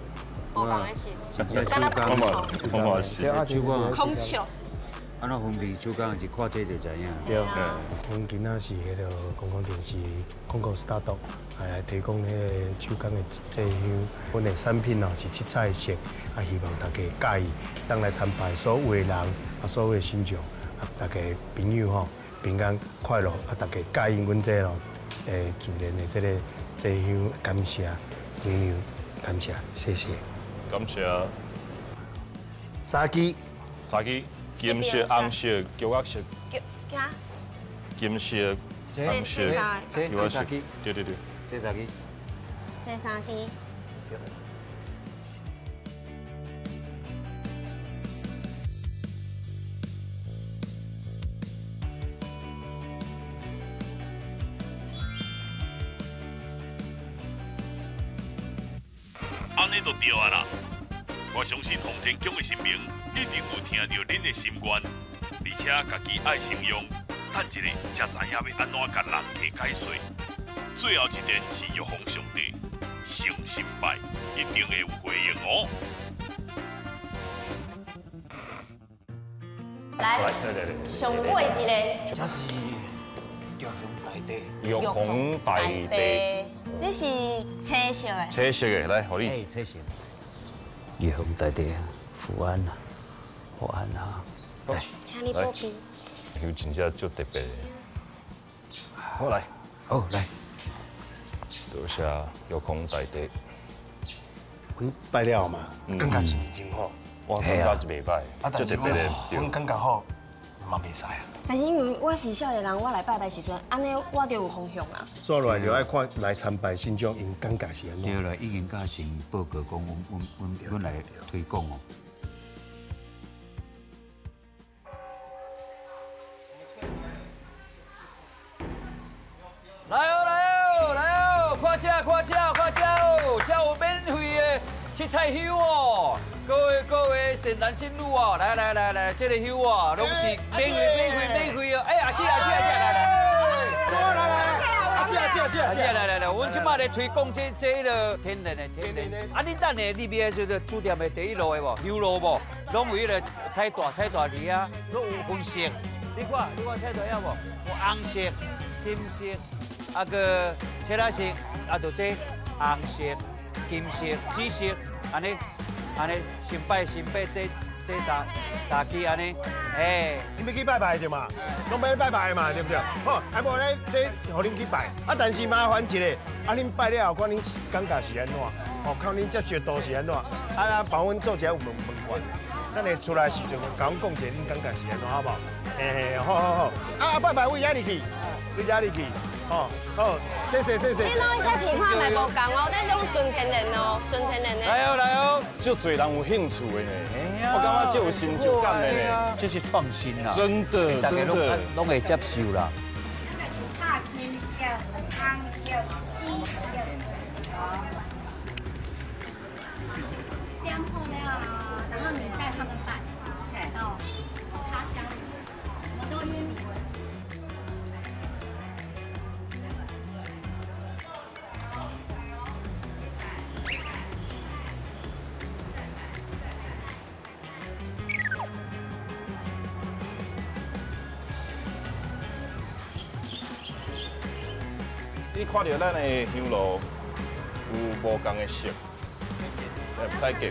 无仝的是，敢若空手，空手。按怎分辨手工？是看这就知影。对，阮今仔是彼个公共电视广告 start 来提供彼个手工的制香，阮的产品哦是七彩色，啊，希望大家佮意，当来参拜所有的人，啊，所有的信众，啊，大家朋友吼平安快乐，啊，大家佮意阮这咯，自然的这个制香，感谢娘娘，感谢，谢谢。感谢。三支。三支。金色、红色、菊仔色。金色、红色、菊仔色。对对对。这三支。这三支。按呢就对啊啦！我相信奉天宫的神明一定有听著恁的心愿，而且家己爱信用，等一下才知影欲按怎共人客解说。最后一点是玉皇上帝，诚心拜，一定会有回应哦。来，上尾一个，这是玉皇大帝。玉皇大帝，这是青色的。青色的，来，予你。青色。玉皇大帝啊，福安啊，福安啊，来，请你保庇。香真正足特别的。好来，好来，多谢玉皇大帝。阮拜了嘛，感觉是毋是真好？我感觉袂歹，足特别的。阮感觉好，嘛袂使啊。但是因为我是少年人，我来拜拜时阵，按呢我就有方向啊。煞落来就爱看来参拜信众，𪜶感觉是按怎？对啦，已经佮先报告讲，阮来推广哦。来哦来哦来哦，看这看这看这哦，这有免费的七彩香哦。各位各位善男信女哦，来来来来，这个香哦，拢是免费免费免费哦。哎，阿姐阿姐阿姐，来来，来来来，阿姐阿姐阿姐阿姐来来来，阮这摆咧推广这个天然的天然的。啊，你等下入去这个主店的第一路的无，香路无，拢有彼个彩带彩带伫遐，拢有分色。你看你看彩带有无？有红色、金色，啊个青仔色，啊就这红色、金色、紫色，按呢。按呢，先拜先拜这三支按呢，哎，你欲去拜拜对嘛？拢欲拜拜嘛，对不对？好，啊无咧，这予恁去拜，啊但是麻烦一下，啊恁拜了后，看恁感觉是按怎？哦，看恁接受度是按怎？啊帮阮做一下问问卷，等下出来时阵，共阮讲一下恁感觉是按怎，好无？嘿，好好好，啊拜拜，位遐入去，位遐入去。哦，好，谢谢谢谢。你拢会使闻看觅无仝哦，这是拢纯天然哦，纯天然的。来哦来哦，足济人有兴趣的呢，我感觉足有成就感的呢。这是创新啦，真的真的，拢会接受啦。大金色、红色、紫色。点好了，然后你带他们拜，哦，插香，我都约你。你看到咱的香炉有无仝的色，彩格，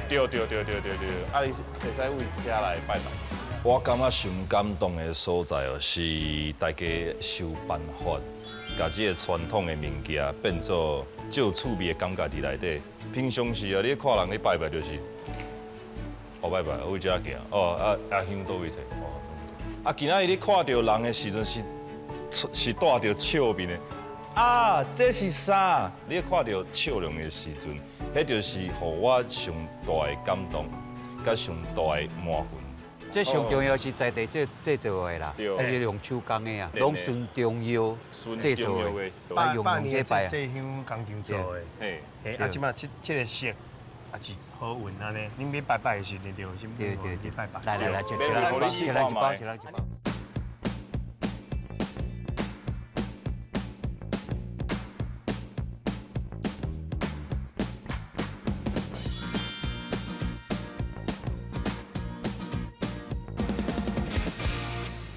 对对对对对对，啊，你会使为遮来拜拜。我感觉上感动的所在哦，是大家想办法，共这个传统的物件变做足有趣味的感觉伫内底。平常时啊，你看人咧拜拜就是，哦拜拜，为遮行，哦啊啊香佗位提，哦，啊今仔日你看著人的时阵是是带著笑面的。啊，这是啥？你看著笑容的时阵，彼就是予我上大的感动，佮上大的满分。这上重要是在地制制作的啦，还是用手工的啊，拢纯中药制作的，百百年这这香工厂做的，嘿，啊，这马这这个色。也是好运按呢，恁欲拜拜的时阵就先对对对拜拜。来来来，一人一人一包，一人一包。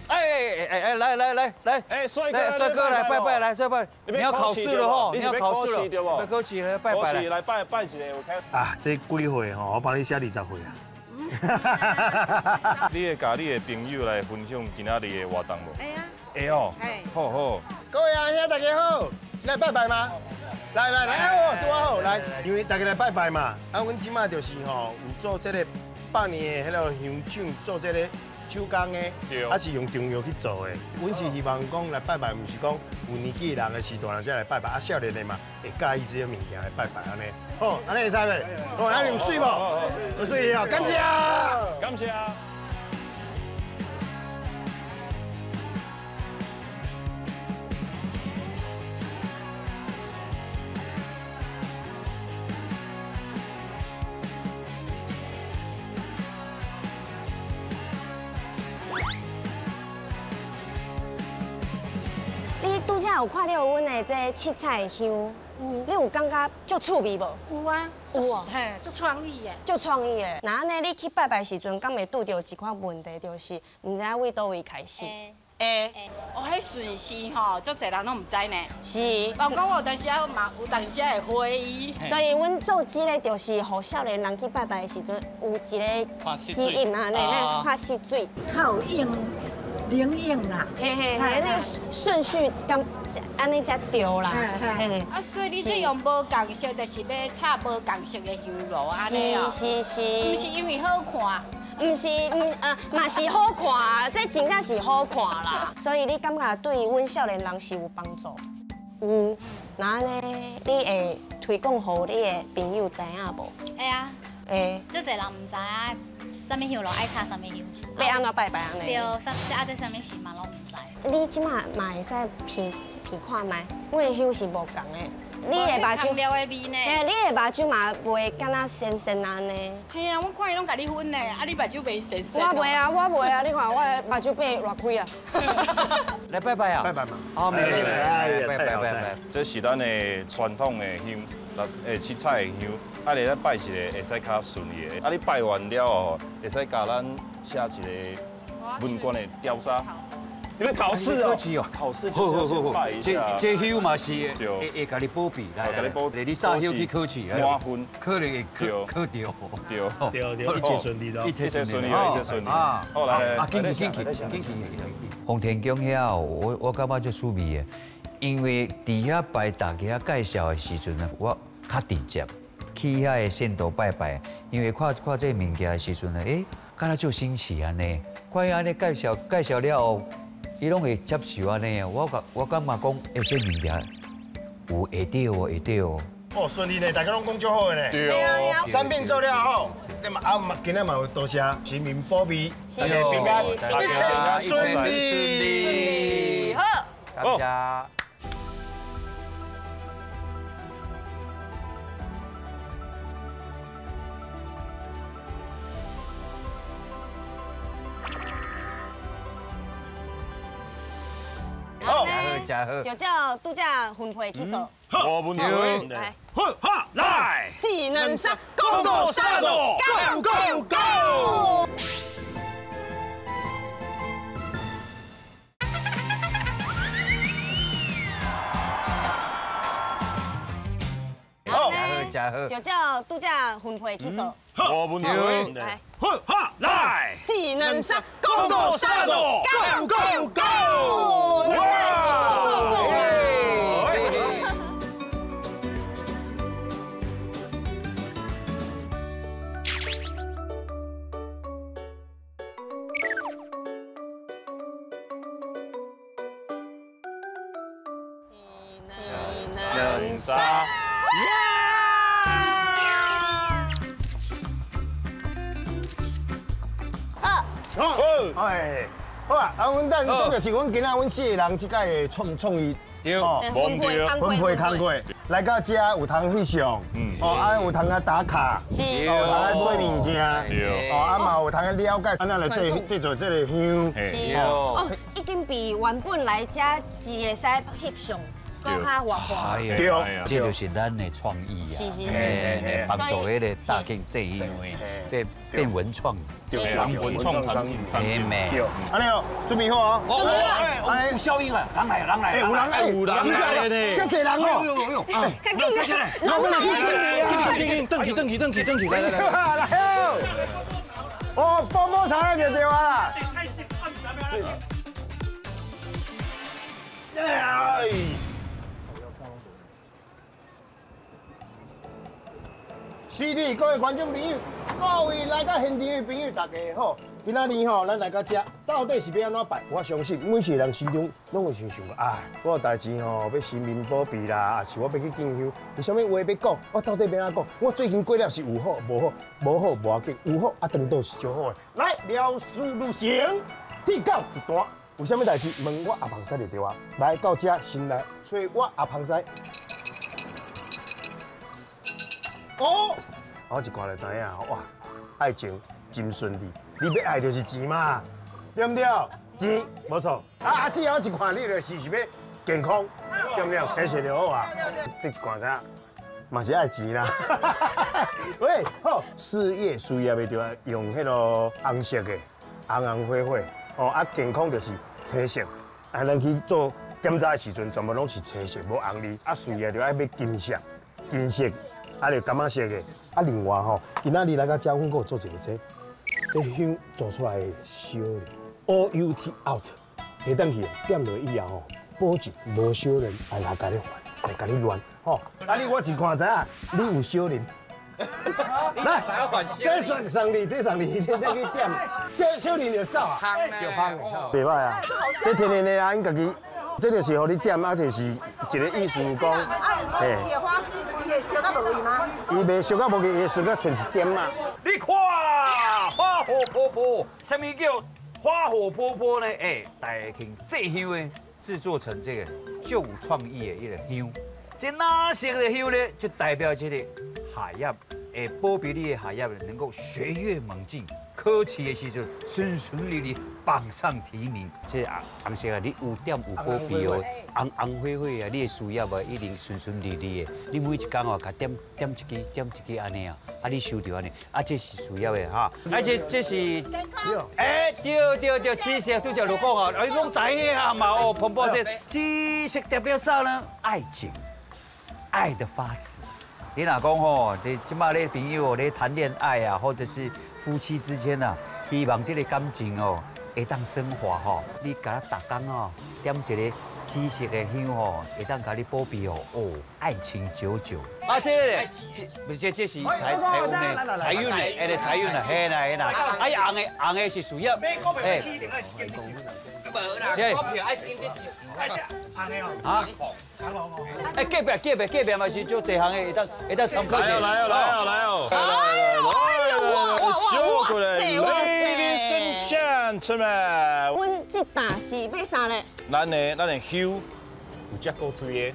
哎哎哎，来来来来，哎，帅哥，帅哥来拜拜，来帅拜。你要考试了吼，你要考试了对不？考试来拜拜来拜拜一下，我看。啊，这几岁吼？我帮你写20岁啊。你会佮你的朋友来分享今仔日的活动无？会啊。会哦。好好。各位阿兄大家好，来拜拜吗？来来来，哦，拄好来，因为大家来拜拜嘛。啊，阮这马就是吼，有做这个百年的彼个香厂，做这个。手工的，啊是用中药去做的。阮是希望讲来拜拜，毋是讲有年纪的人的时大人才来拜拜，啊少年的嘛会佮意这个物件来拜拜按呢。好，按呢会使袂？好，按呢有媠无？有媠哦，感谢，感谢。有看到阮的这七彩香，你有感觉足趣味无？有啊，有啊，嘿，足创意的，足创意的。那按呢，你去拜拜时阵，敢会拄著一款问题，就是毋知影为佗位开始？会。哦，彼顺序吼，足济人拢毋知呢。是。人讲有当时嘛，有当时会怀疑。所以，阮做这个就是予少年人去拜拜的时阵，有一个指引啊，呢，看爍水。较有用。灵应啦，嘿嘿嘿，那个顺序敢按呢才对啦，嘿嘿。啊，所以你这用无仝色，就是欲插无仝色的香炉按呢哦。是是是。毋是因为好看，毋是毋啊，嘛是好看，这真正是好看啦。所以你感觉对阮少年人是有帮助？有。那按呢，你会推广予你的朋友知影无？会啊。会。足济人毋知影，啥物香炉爱插啥物香。欲按怎拜拜按呢？对，啥这啊这啥物事嘛拢毋知。你这马嘛会使闻闻看觅，阮的香是无仝的。你的目睭，的味呢？嘿，你的目睭嘛袂敢若鲜鲜按呢。嘿啊，我看伊拢共你分呢，啊你目睭袂鲜鲜。我袂啊，我袂啊，你看我的目睭变偌开啊。来拜拜啊！拜拜嘛。哦，没问题，拜拜拜拜。这是咱的传统的香，七彩的香。啊，你来拜一个会使较顺利的。啊，你拜完了后，会使共咱写一个文官的调查。你们考试哦？考试就是要先拜一下。这香嘛是会会共你保庇，来，共你保庇。你早香去考试，满分，可能会考考著。对对对，一切顺利咯，一切顺利，一切顺利。好，来来，紧去紧去紧去。奉天宫遐，我感觉足趣味的，因为伫遐拜大家介绍的时阵呢，我较直接。去遐个仙道拜拜，因为看看这个物件的时阵呢，欸，敢若足新奇按呢。看伊按呢介绍介绍了后，伊拢会接受按呢。我感觉讲，欸，这物件有会对哦，会对哦。哦，顺利呢，大家拢讲足好的呢。对哦。产品做了后，啊嘛，今仔嘛有多谢神明保庇，大家平安，一切顺利。好，感谢。好，就照拄才分配去做。无问题。来，好，好，来，技能三，Go Go 三个，Go Go Go！好，就照拄才分配去做。无问题。来，好，好，来，技能三，Go Go 三个，Go Go Go！三。好，好，哎，好啊，啊，阮等，這就是阮今仔阮四個人這擺的創意。對，分配分配工課，來到遮有通翕相，哦，啊有通啊打卡，是，有通啊買物件，哦，啊嘛有通啊了解，按怎來製作這个香，是，哦，已經比原本來遮只會使翕相，閣較活潑，對，這就是咱的創意啊，是是是，幫助彼个大景製香的變文創，文創產品，對，按呢哦，準備好啊，準備好，有效應啊，人來人來，有人來，有人來呢，這濟人哦，較緊啊，人來，緊緊緊，轉去轉去轉去轉去，來來來，來哦，波波茶就對啊，哎。是的，各位觀眾朋友，各位來到現場的朋友，大家好。今仔日吼，咱來到這，到底是欲按怎拜？我相信每一個人心中攏會想想，哎，我有代誌吼，欲神明保庇啦，抑是我欲去敬香，有啥物話欲講？我到底欲按怎講？我最近過了是有好無好，無好無要緊，有好啊，當倒是上好的。來，聊事如神，天狗一單，有啥物代誌問我阿龐師就對啊。來到這，先來揣我阿龐師。哦，我一看就知影，哇，愛情真順利。你欲愛就是錢嘛，對毋對？錢無錯。啊，只要一看你就是欲健康，對毋對？青色就好啊。這一看知影，嘛是愛錢啦。喂，好，事業事業的就愛用彼个紅色的，紅紅火火。哦，啊，健康就是青色。啊，咱去做檢查的時陣，全部攏是青色，無紅字。啊，事業就愛欲金色，金色。啊，就柑仔色的。啊，另外吼，今仔日來到遮，阮閣有做一个這香做出來的小咧，O U T out，提轉去點落以後吼，保證無小人來來共你煩，來共你亂吼。啊，你我一看知影，你有小人。來，這送你，這送你，你再去點，小人就走啊，就芳的，袂歹啊。這天然的啊，𪜶家己，這就是予你點啊，就是一个意思講，嘿。伊會燒到無去嗎？伊袂燒到無去，伊會燒到剩一點仔。你看，花火婆婆，啥物叫花火婆婆呢？哎，大慶製香的製作成這個足有創意的一个香，這藍色的香呢，就代表這個海業，會保庇你的海業能夠學業猛進，考試的時陣順順利利榜上提名。這紅色啊，你有點有保庇哦，紅紅火火啊，你的事業啊一定順順利利的。你每一工哦，共點點一支，點一支按呢啊，啊你收著按呢，啊這是事業的哈，啊這是，哎對對對，紫色拄才就講啊，哎攏知影啊嘛哦，蓬勃色，紫色代表啥呢？愛情，愛的發紫。你若講吼，你這擺咧朋友咧談戀愛啊，或者是夫妻之間啊，希望這个感情哦會當升華吼，你共逐工哦點一个紫色的香吼，會當共你保庇哦，哦，愛情久久。啊，這個咧，這不這是財運的，財運的，哎咧財運啦，嘿啦嘿啦，啊，紅的是事業，哎，無啦，股票愛經這紅的哦，啊。哎，隔壁隔壁隔壁嘛是做這行的，會當參考。來哦來哦來哦來哦！哎呦哎呦哇哇哇！Ladies and gentlemen，阮這担是欲啥咧？咱的香有遮古錐的。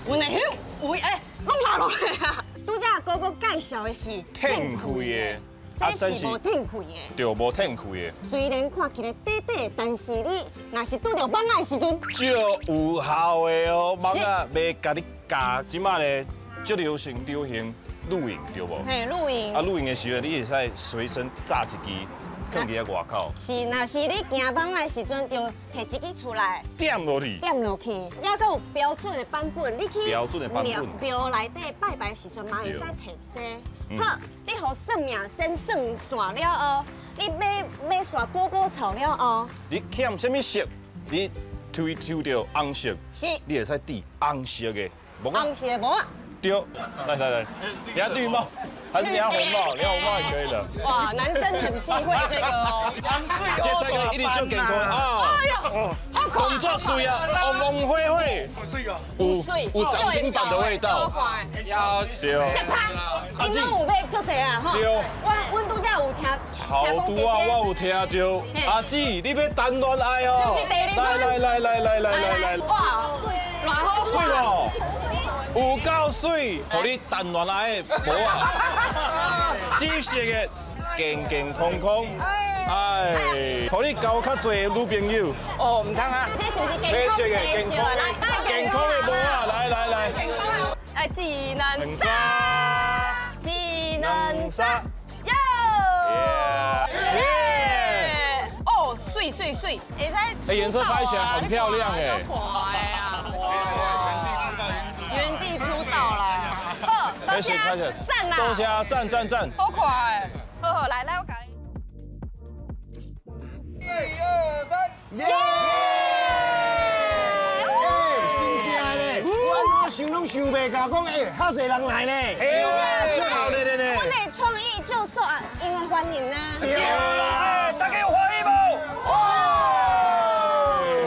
阮的香有哎，攏留落来啊！拄才哥哥介紹的是天氣的。這是無天氣的，對，無天氣的。雖然看起來短短，但是你若是拄著蠓仔的時陣，足有效的哦，蠓仔袂共你咬。這擺咧，足流行流行露營，對無？嘿，露營。啊，露營的時候，你會使隨身紮一支，囥佇遐外口。是，若是你驚蠓仔的時陣，就提一支出來，點落去，點落去，抑閣有標準的版本，你去標準的版本廟內底拜拜的時陣嘛會使提這個。好，你予算命先算線了後，你買線波波草了後，你欠啥物色？你抽著紅色，是，你會使戴紅色的，紅色的帽仔。對，來來來，你要綠帽還是你要紅帽？你要紅帽也可以的。哇，男生很忌諱這個哦。這三個一定就健康啊！哎呦，好。工作水啊，红红火火，有有涨停板的味道，要十趴，因拢有买足济啊吼。对。我阮拄才有听，好拄啊，我有听到。阿姊，你欲谈恋爱哦？是不是第二春？来来来来来来来。哇，偌好水无？有够水，予你谈恋爱的无啊？紫色的，健健康康。哎，予你交较济女朋友。哦，毋通啊。这是不是健康？健康健康的无啊，来来来。哎，技能杀，技能杀，哟，耶！哦，水水水，会使。哎，颜色拍起来很漂亮哎。原地出道啦！好，多谢，赞啦！多谢，赞赞赞！好快，好好来来，我教你。一二三，耶！真正嘞，我想拢想袂到，讲哎，遐济人来呢，真正好咧咧咧！阮的创意就受𪜶的欢迎啊！对啦，大家有欢喜无？哇！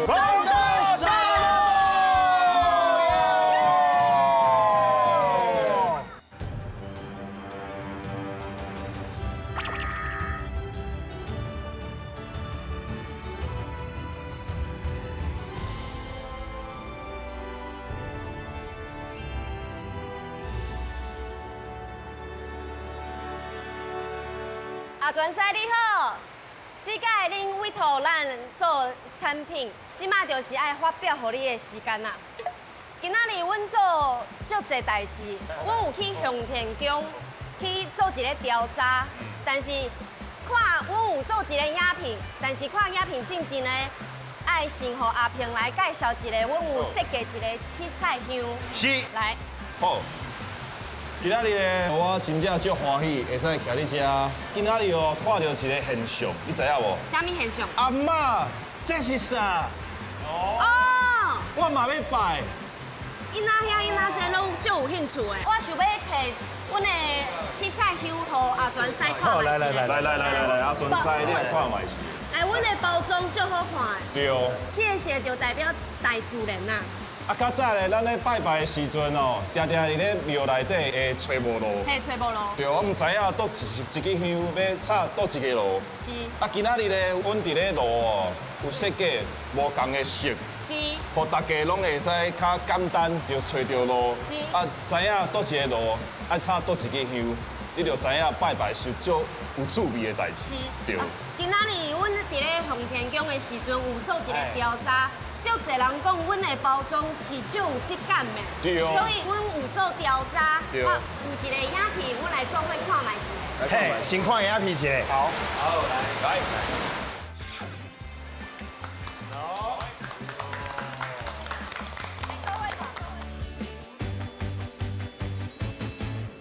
功德沙阿全师你好，这届恁委托咱做产品，这马就是爱发表予你的时间啦。今仔日阮做足济代志，阮有去向天宫去做一个调查，但是看阮有做一个影片，但是看影片进前呢，爱先予阿平来介绍一个，阮有设计一个七彩香。是。来。好。今仔日呢，我真正足欢喜，会使徛伫遮。今仔日哦，看到一个现象，你知影无？啥物现象？阿嬷，这是啥？哦。我嘛欲拜。𪜶仔兄、𪜶仔姐拢足有兴趣的。我想欲提阮的七彩香，予阿全师看觅。来来来来来来来，阿全师，你来看觅一下。哎，阮的包装足好看的。对。这个色就代表大自然呐。啊，较早咧，咱咧拜拜的时阵哦，定定伫咧庙内底会揣无路。嘿，揣无路。对，我毋知影佗一支香欲插佗一个炉。是。啊，今仔日咧，阮伫咧炉哦，有设计无仝的色。是。予大家拢会使较简单就揣著路。是。啊，知影佗一个炉爱插佗一支香，你就知影拜拜是足有趣味的代志。是。对。今仔日阮伫咧奉天宫的时阵，有做一个调查。足济人讲，阮的包装是足有质感的，对所以阮有做调查，对，有一个影片，阮来做伙看觅一下。嘿，先看影片一下。好，好，来，来。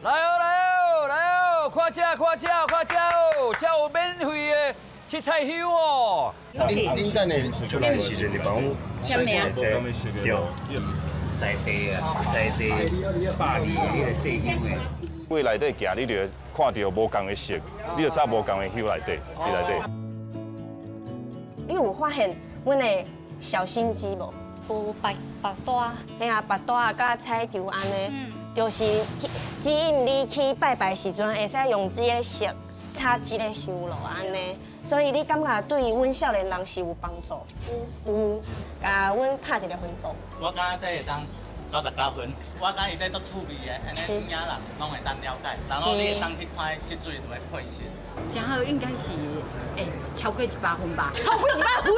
来哦，来哦，来哦，看这，看这，看这哦，这有免费的七彩香哦。恁等下出来的时阵，就帮我签名。对，在地啊，在地百里的迄个制香的。柜内底行，你就会看到无仝的色，你就插无仝的香内底，伫内底。你有发现阮的小心机无？有白白带。嘿啊，白带佮彩球按呢，就是指引你去拜拜时阵，会使用这个色插这个香炉按呢。所以你感觉对阮少年人是有帮助？有，共阮拍一个分数。我感觉这会当99分，我感觉伊这足趣味的，按呢囝仔人拢会当了解，然后你会当去看色水怎么配色。真好，应该是超过100分吧。超过100分？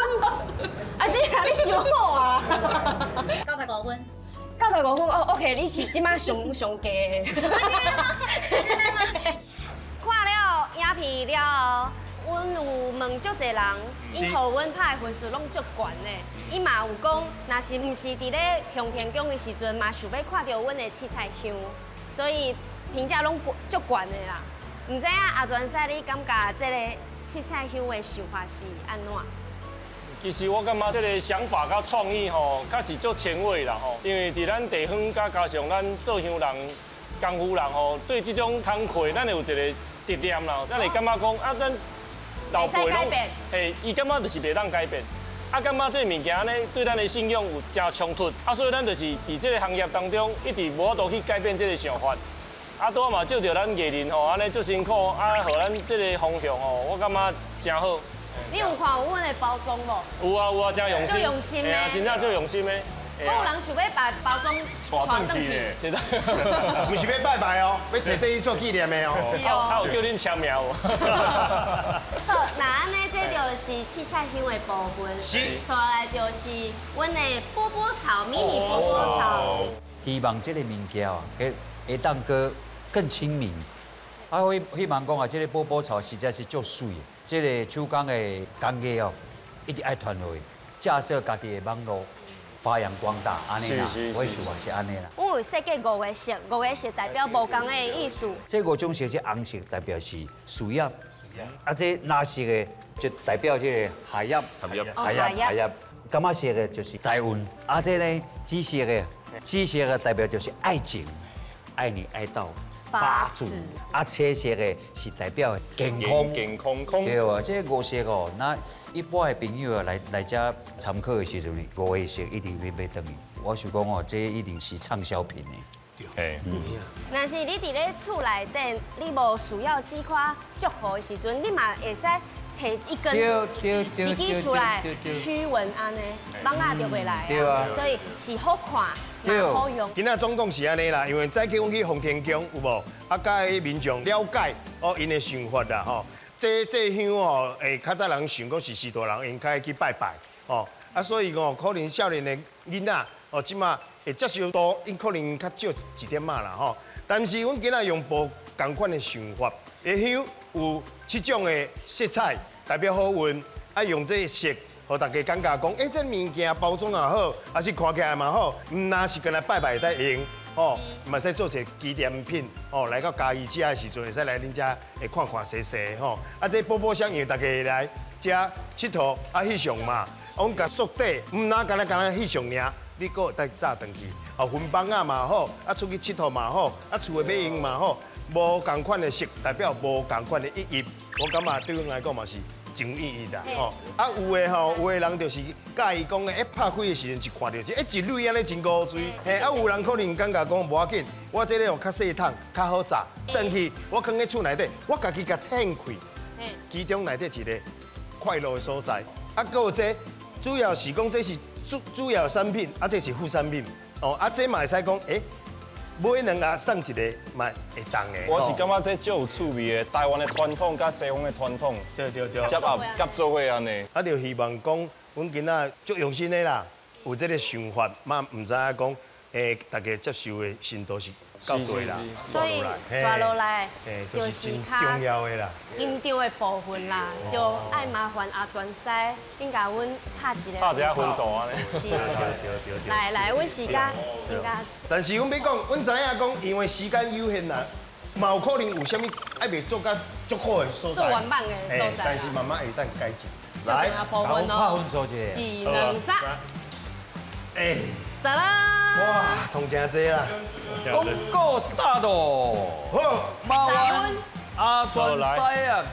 啊，这下你想好啊？95分。95分哦，OK，你是这马上上低的。看了影片了后，阮有问足济人，𪜶予阮拍的分数拢足悬的。伊嘛有讲，若是毋是伫咧向天宫的时阵，嘛想欲看著阮的七彩香，所以评价拢足悬的啦。毋知影阿全师，你感觉这个七彩香的想法是按怎？其实我感觉这个想法佮创意吼，确实足前卫啦吼。因为伫咱地方佮加上咱做香人、功夫人吼，对这种工课，咱会有一个执念啦。咱会感觉讲啊，咱老辈拢，嘿，伊感觉就是袂当改变。啊，感覺這個物件呢，對咱的信仰有誠衝突，啊，所以咱就是佇這個行業當中，一直無法度去改變這個想法。啊，拄仔嘛照著咱藝人吼，按呢足辛苦，啊，予咱這個方向吼，我感覺誠好。你有看阮的包裝無？有啊有啊，誠用心。足用心的。真正足用心的。閣有人想欲把包裝帶轉去，毋是欲拜拜哦，欲提轉去做紀念的哦。是哦。啊，有叫恁簽名無？好，那按呢，這就是七彩香的部分。是。接下來就是阮的波波草，迷你波波草。希望這個物件啊，會當閣更親民。啊，我希望講啊，這個波波草實在是足媠的，這個手工的工藝哦，一直愛傳落去，架設家己的網路。發揚光大，按呢啦，我想法是按呢啦。阮有設計五個色，五個色代表無仝的意思。這五種色，這紅色代表是事業，啊，這藍色的就代表這個學業，學業，學業。柑仔色的就是財運，啊，這呢紫色的，紫色的代表就是愛情，愛你愛到發紫。啊，青色的是代表健康，健康康。對啊，這五色哦，那。一般的朋友啊，來遮參考的時陣，五個色一定會買轉去。我想講哦，這一定是暢銷品的。對。若是你佇咧厝內底，你無需要這款祝福的時陣，你嘛會使提一根一支出來驅蚊按呢，蚊仔就袂來。對啊。所以是好看，嘛好用。今仔總共是按呢啦，因為早起阮去奉天宮有無？啊，佮民眾了解哦，𪜶的想法啦吼。這香哦，會較早人想講是序大人𪜶較愛去拜拜，哦，啊，所以講可能少年的囡仔哦，這馬會接受度，𪜶可能較少一點仔啦吼。但是阮今仔用無仝款的想法，的香有七種的色彩，代表好運，啊，用這個色，予大家感覺講，欸，這物件包裝也好，還是看起來嘛好，毋若是干焦拜拜會使用。哦，嘛使做一个紀念品，哦，來到嘉義遮的時陣，會使來恁遮會看看細細吼。啊，這波波箱因為大家會來遮𨑨迌啊翕相嘛，阮共縮短，毋若干焦干焦翕相爾，你閣會當紮轉去。哦，分房仔嘛好，啊出去𨑨迌嘛好，啊厝的欲用嘛好，無仝款的色代表無仝款的意義，我感覺對阮來講嘛是真有意義啦，吼。啊，有的吼，有的人就是佮意講，一拍開的時陣就看著，欸，一蕊按呢真古錐，嘿，啊，有人可能感覺講無要緊，我這个較細桶，較好紮，轉去我囥佇厝內底，我家己共褪開，其中內底一個快樂的所在。啊，閣有這主要是講這是主要產品，啊，這是副產品，哦，啊，這嘛會使講，欸，買兩盒送一個嘛會當的。我是感覺這足有趣味的，台灣的傳統佮西方的傳統，對對對，結合合做伙按呢。啊，就希望講，阮囡仔足用心的啦，有這個想法，嘛毋知影講，大家接受的程度是夠多啦。所以帶落來就是真重要的啦。緊張的部分啦，就愛麻煩阿全師，恁共阮拍一個拍一下分數按呢。是。來來，阮時間時間。但是阮欲講，阮知影講，因為時間有限啦，嘛有可能有啥物愛袂做甲足好的所在。做完滿的所在。但是慢慢會當改進。來，部分拍分數一個。一、兩、三。哎。得啦。哇，通真濟啦！廣告 start。好，麻煩阿全師啊，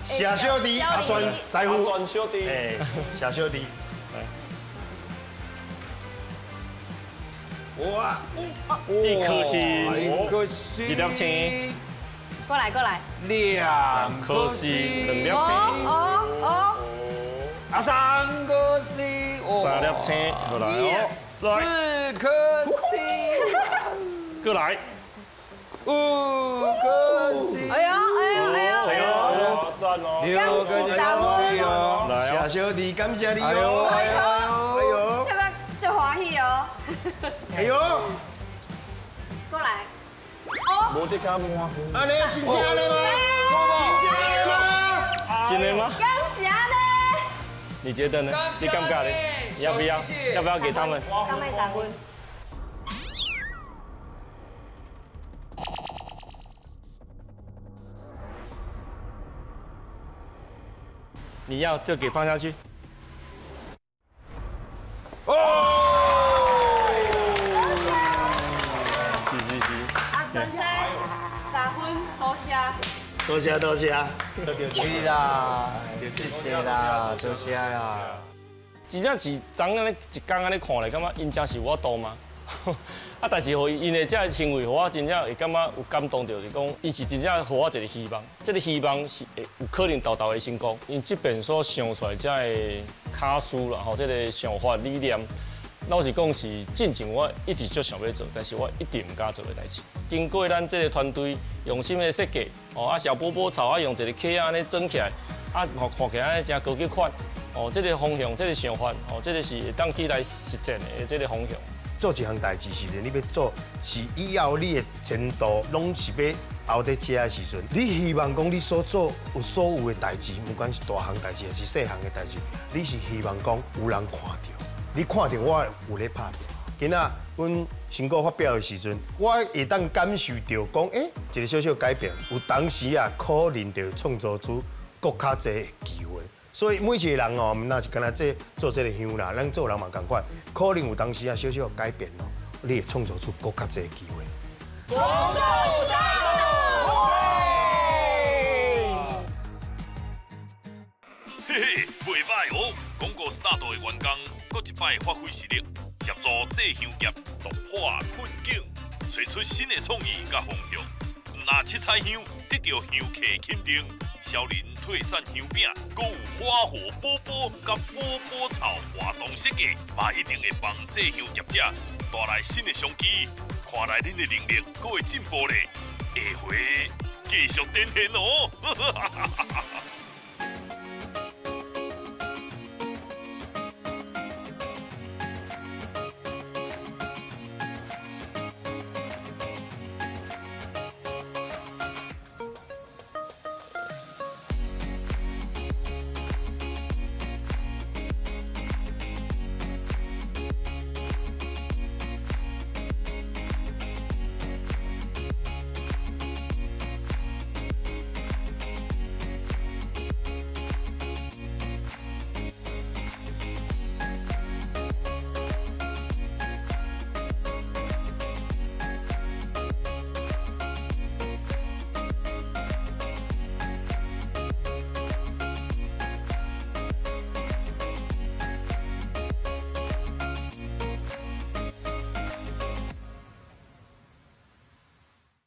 謝小弟，阿全師傅，阿全小弟，哎，謝小弟。哇，一顆星，一顆星，一粒星。過來過來。兩顆星，兩粒星。哦哦。啊，三顆星，三粒星，好來哦。四顆星，過來，五顆星。哎呦哎呦哎呦哎呦，讚哦！感謝十分，謝小弟，感謝你哦。哎呦哎呦，這個足歡喜哦。哎呦，過來，哦，無得較滿。按呢真正的嗎？真正的嗎？真的嗎？感謝呢。你覺得呢？你感覺呢？要不要？要不要給他們？敢愛十分。你要就給放下去。哦！是是是。阿全師，十分，多謝。多謝多謝。是啦，謝謝啦，多謝啦。真正是昨按呢一工按呢看來，感覺𪜶真是有法度嗎？啊！但是予𪜶的這个行為，予我真正會感覺有感動著，就是講，𪜶是真正予我一個希望。這個希望是會有可能沓沓會成功。𪜶這邊所想出來這个巧思啦，吼，這個想法理念，老實講是進前我一直足想欲做，但是我一直毋敢做的代誌。經過咱這個團隊用心的設計，哦啊小波波草啊用一個殼仔按呢裝起來，啊看起來按呢誠高級款，哦這個方向，這個想法，哦這個是會當去來實踐的這個方向。做一項代誌時陣，你欲做是以後你的前途攏是欲後佇遮的時陣，你希望講你所做有所有的代誌，不管是大項代誌還是細項的代誌，你是希望講有人看著，你看著我有咧拍拼。今仔阮成果發表的時陣，我會當感受著講，一個小小改變，有當時啊，可能就創造出閣較濟的機會。所以每一個人哦，毋若是干焦這做這个香啦，咱做人嘛仝款，可能有當時啊小小改變哦，你會創造出閣較濟機會。廣告大嘿嘿，袂䆀哦！廣告 start 的員工，閣一擺發揮實力，協助製香業突破困境，揣出新的創意佮方向。毋若七彩香得著香客肯定，小林退散香餅，閣有花火波波佮波波草活動設計，嘛一定會幫製香業者帶來新的商機。看來恁的能力閣會進步咧，下回繼續展現哦！